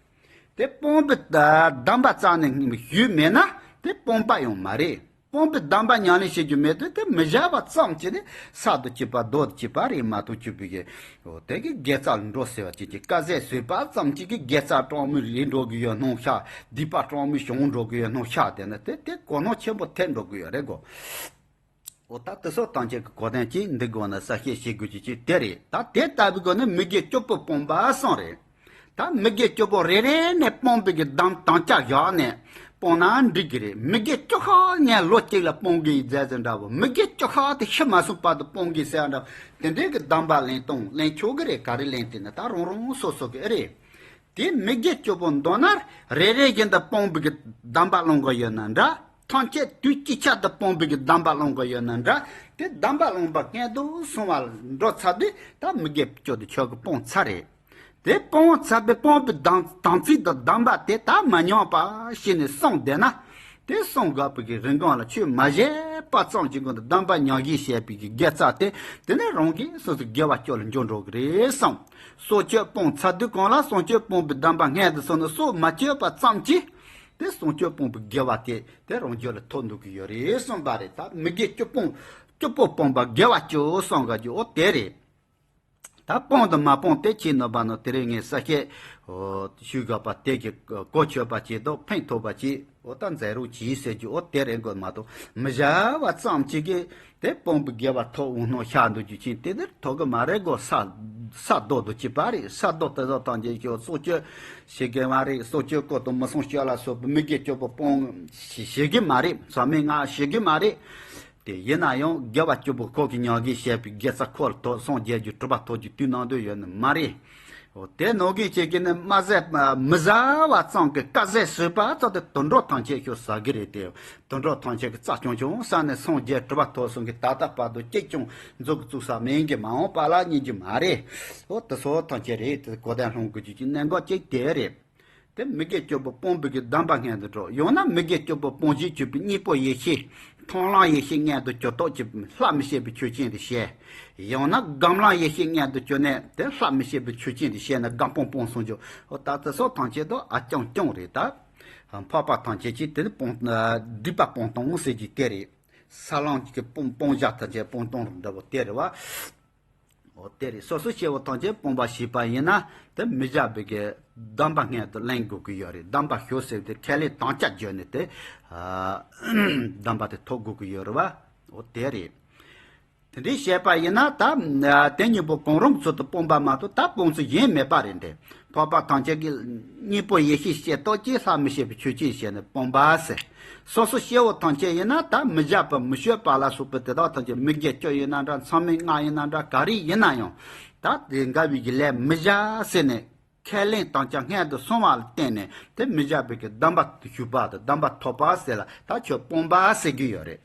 དེ་སྤོང་བའི་སྡོམ་པ་རྩ་ནས་ཞུས་མེད་ན་དེ་སྤོང་པ་ཡང་མ་རེད། སྤོང་བའི་སྡོམ་པ་ཉམས་ལེན་བྱེད་རྒྱུ་མེད་དུས་དེ་མི་བྱ་བ་ཙམ་གྱིས་ནི་ས་དང་བཅས་པ་རྡོ་དང་བཅས་པ་རེད་མ་གཏོགས་གཅིག་པུའི་གི་འོ་དེ་གི་དགེ་རྩ་ལ་འགྲོ་ཟེར་བ་ཅིག་གི་དཀར་ཟས་ཟོས་པ་ཙམ་གཅིག་གིས་དགེ་རྩ་སྤྲང་མོ་རེད་འགྲོ་གི་ཡོད་སྣང་ཤག་སྡིག་པ་སྤྲང་མོ་བྱུང་འགྲོ་གི་ཡོད་སྣང་ཤག་དེ་ནི་དེ་དེ་གོ་ནོར་ཆེན་པོ་ཐེབས་འགྲོ་གི་ཡོད་རེད་གོ། འོ་ད་དེ་སོགས་ཐམས་ཅད་ཀྱི་གོ་དོན་གྱིས་འདི་དགོས་ན་གསལ་བཤད་བྱེད་དགོས་ཀྱི་ཅིག་དེ་རེད། ད་དེ་ལྟ་བུའི་སྒོ་ནས་མི་དགེ་བཅུ་པོ་སྤོང་བ་གསུངས་རེད། ད་མི་དགེ་བཅུ་པོ་རེ་རེ་ནས་སྤོང་བའི་གི་སྡོམ་དམ་བཅའ་བཞག་ནས་སྤོང་ན་འགྲིག་གི་རེད། མི་དགེ་བཅུ་ཁག་ངས་ལོ་གཅིག་ལ་སྤོང་གི་ཡིན་ཟེར་ཟེར་འདྲ་བོ། མི་དགེ་བཅུ་ཁག་དེ་ཤི་མ་སོང་བར་དུ་སྤོང་གི་ཟེར་འདྲ་བོ། དེ་འདྲའི་གི་སྡོམ་པ་ལེན་སྟངས་ལེན་ཆོག་གི་རེད། ག་རེ་ལེན་དེ་ནི་ད་རང་རང་སོ་སོ་གི་ཨེ་རེད། དེ་མི་དགེ་བཅུ་པོ་མདོར་ན་རེ་རེ་བཞིན་དུ་སྤོང་བའི་གི་སྡོམ་པ་ལོངས་གི་ཡོད་ན་འདྲ། ཐམས་ཅད་དུས་གཅིག་ཆར་དུ་སྤོང་བའི་གི་སྡོམ་པ་ལོངས་གི་ཡོད་ན་འདྲ། དེ་སྡོམ་པ་ལོངས་པ་སྔོན་དུ་སོང་བ་འགྲོ་ཚར་དུས་ད་མི་དགེ་བཅུ་དེ་ཁྱོད་ཀྱིས་སྤོང་ཚར་རེད། དེ་སྤོང་ཚར་བའི་སྤོང་བའི་དམ་དམ་ཚིག་དང་སྡོམ་པ་དེ་ད་མ་ཉམས་པ་ཞིག་ནས་སྲུང་བསྡད་ན། དེ་སྲུང་དགོས་པའི་གི་རིང་གང་ལ་ཆོས་མ་བྱས་པ་ཙམ་གྱི་སྒོ་ནས་སྡོམ་པ་ཉམས་བཞེས་བྱས་པའི་གི་དགེ་རྩ་དེ་དེ་ནས་རང་གིས་སོ་སོའི་དགེ་བ་བཅུ་ལ་འགྱུར་འགྲོ་གི་རེད་བསམ། སྲོག་གཅོད་སྤོང་ཚར་དུས་གང་ལ་སྲོག་གཅོད་སྤོང་བའི་སྡོམ་པ་སྔོན་དུ་སོང་ནས་སྲོག་མ་གཅོད་པ་ཙམ་གྱིས་དེ་སྲོག་གཅོད་སྤོང་བའི་དགེ་བ་དེ་དེ་རང་རྒྱུད་ལ་ཐོབ་འདུག་གི་ཡོད་རེད་གསུངས་པ་རེད། ད་མི་དགེ་བཅུ་སྤོང་བཅུ་པོ་སྤོང་བ་དགེ་བ་བཅུ་གསུངས་ག་རྒྱུ་འོ་དེ་རེད། ད་སྤོང་དང་མ་སྤོང་དེ་ཁྱེད་རྣམ་པ་ནང་དེ་རིང་ངས་གསལ་བཤད་ཞུ་དགོས་པ་དེ་གི་གོ་ཆོད་པ་བྱེད་དོ། ཕན་ཐོགས་པ་བྱེད། འོ་ད་མཛད་རོགས་གྱིས་ཟེར་རྒྱུ་འོ་དེ་རེད་དགོས་མ་གཏོགས། མི་བྱ་བ་ཙམ་ཅིག་གིས་དེ་སྤོང་པའི་དགེ་བ་ཐོབ་འོང་སྣང་ཤར་འདུག་རྒྱུ་ཅན་དེ་འདིར་ཐོབ་གི་མ་རེད་གོ། ས་ས་རྡོ་རྡོ་ཅི་པ་རེད། ས་རྡོ་དེ་ཚོ་ཐམས་ཅད་ཀྱི་སྲོག་གཅོད་བྱེད་གི་མ་རེད། སྲོག་གཅོད་སྐོར་དུ་མི་སྲུང་སྤྱོད་ལ་སོགས་པའི་མི་དགེ་བཅུ་པོ་སྤོང་བྱེད་གི་མ་རེད། ཚང་མས་ང་བྱེད་གི་མ་རེད། དེ་ཡིན་ན་ཡང་དགེ་བ་བཅུ་པོ་ཁོ་གི་མྱང་གིས་བཤད་པའི་དགེ་རྩ་འཁོར་ཐོག་སངས་རྒྱས་རྒྱུ་གྲུབ་པ་ཐོབ་རྒྱུ་དུས་ནང་དུ་ཡོད་ནི་མ་རེད། འོ་དེ་ནང་གི་ཅིག་གི་ནི་མ་ཟད་མི་བཟའ་བ་ཙམ་གྱི་དཀའ་ཟས་ཟོས་པ་ཙམ་དུ་དུད་འགྲོ་ཐམས་ཅད་ཤོག་ཟ་གི་རེད་དེ། དུད་འགྲོ་ཐམས་ཅད་ཀྱི་རྩ་ཆུང་ཆུང་ཟ་ནས་སངས་རྒྱས་གྲུབ་པ་ཐོབ་སོང་གི་ད་ལྟ་བར་དུ་གཅིག་ཀྱང་མཛུབ་གུ་བཙུགས་ས་མེད་གི་མ་འོངས་པ་ལ་རྙེད་རྒྱུ་མ་རེད། འོ་དེ་ཚོ་ཐམས་ཅད་རེད། དེ་གོ་དོན་སློང་དགོས་རྒྱུ་གི་གནད་འགག་ཅིག་དེ་རེད། དེ་མི་དགེ་བཅུ་པོ་སྤོང་བའི་གི་གདམས་པ་སྔོན་དུ་འགྲོ། ཡང་ན་མི་དགེ་བཅུ་པོ་སྤོང་བྱེད་བཅུ་པའི་གཉེན་པོ་ཡེ་ཤེས་མཐོང་ལམ་ཡེ་ཤེས་སྔོན་དུ་གྱུར་ཐོག་གི་ལྷ་མི་ཤེས་པའི་ཆོས་ཅན་དུ་བཤད། ཡང་ན་སྒོམ་ལམ་ཡེ་ཤེས་སྔོན་དུ་གྱུར་ནས་དེ་ལྷ་མི་ཤེས་པའི་ཆོས་ཅན་དུ་བཤད་ན་སྒོམ་སྤང་སྤོང་གསུངས་རྒྱུ། འོ་ད་དེ་སོགས་ཐམས་ཅད་དུ་ཨ་རྐྱང་རྐྱང་རེད་ད། འཕགས་པ་ཐམས་ཅད་ཀྱིས་དེ་ནི་སྤོང་སྡིག་པ་སྤོང་སྟངས་ཟེར་རྒྱུ་དེ་རེད། ས་ལམ་གྱི་སྤོང་སྤོང་བྱ་ཐམས་ཅད་སྤོང་སྟངས་འདྲ་བོ་དེ་རེད་བ། འོ་དེ་རེད། སོ་སོ་སྐྱེ་བོ་ཐམས་ཅད་སྤོང་བ་ཞེས་པ་ཡིན་ན་དེ་མི་བྱ་བའི་གི་གདམས་པ་སྔོན་དུ་ལེན་དགོས་ཀྱི་ཡོད་རེད། གདམས་པ་ཞུ་ཟེར་དེ་ཁས་ལེན་དམ་བཅའ་བརྗོད་ནས་དེ་གདམས་པ་དེ་ཐོབ་དགོས་ཀྱི་ཡོད་རེད་བ། འོ་དེ་རེད། དེ་འདྲའི་བཤད་པ་ཡིན་ན་ད་དེ་གཉིས་པོ་གང་རུང་ཚུལ་དུ་སྤོང་བ་མ་གཏོགས་ད་སྤོང་ཚུལ་གཞན་མེད་པ་རེད་དེ། འཕགས་པ་ཐམས་ཅད་ཀྱི་གཉེན་པོ་ཡེ་ཤེས་བསྐྱེད་རྟོགས་ཀྱིས་ལྷ་མི་ཤེས་པའི་ཆོས་ཅན་བྱས་ནས་སྤོང་བ་ཟེར། སོ་སོ་སྐྱེ་བོ་ཐམས་ཅད་ཡིན་ན་ད་མི་བྱ་བ་མི་སྤྱོད་པ་ལ་སོགས་པའི་དེ་དག་ཐམས་ཅད་མི་དགེ་བཅུ་ཡིན་ན་འདྲ། མཚམས་མེད་ལྔ་ཡིན་ན་འདྲ། ག་རེ་ཡིན་ན་ཡང་ད་དེ་འགལ་བའི་གི་ལས་མི་བྱ་ཟེར་ནས་ཁས་ལེན་དམ་བཅའ་སྔོན་དུ་སོང་བ་ལ་བརྟེན་ནས་དེ་མི་བྱ་བའི་གི་གདམས་པ་ཞུས་པ་དང་གདམས་པ་ཐོབ་པ་ཟེར་ལ་ད་ཁྱོད་སྤོང་བ་ཟེར་གྱི་ཡོད་རེད།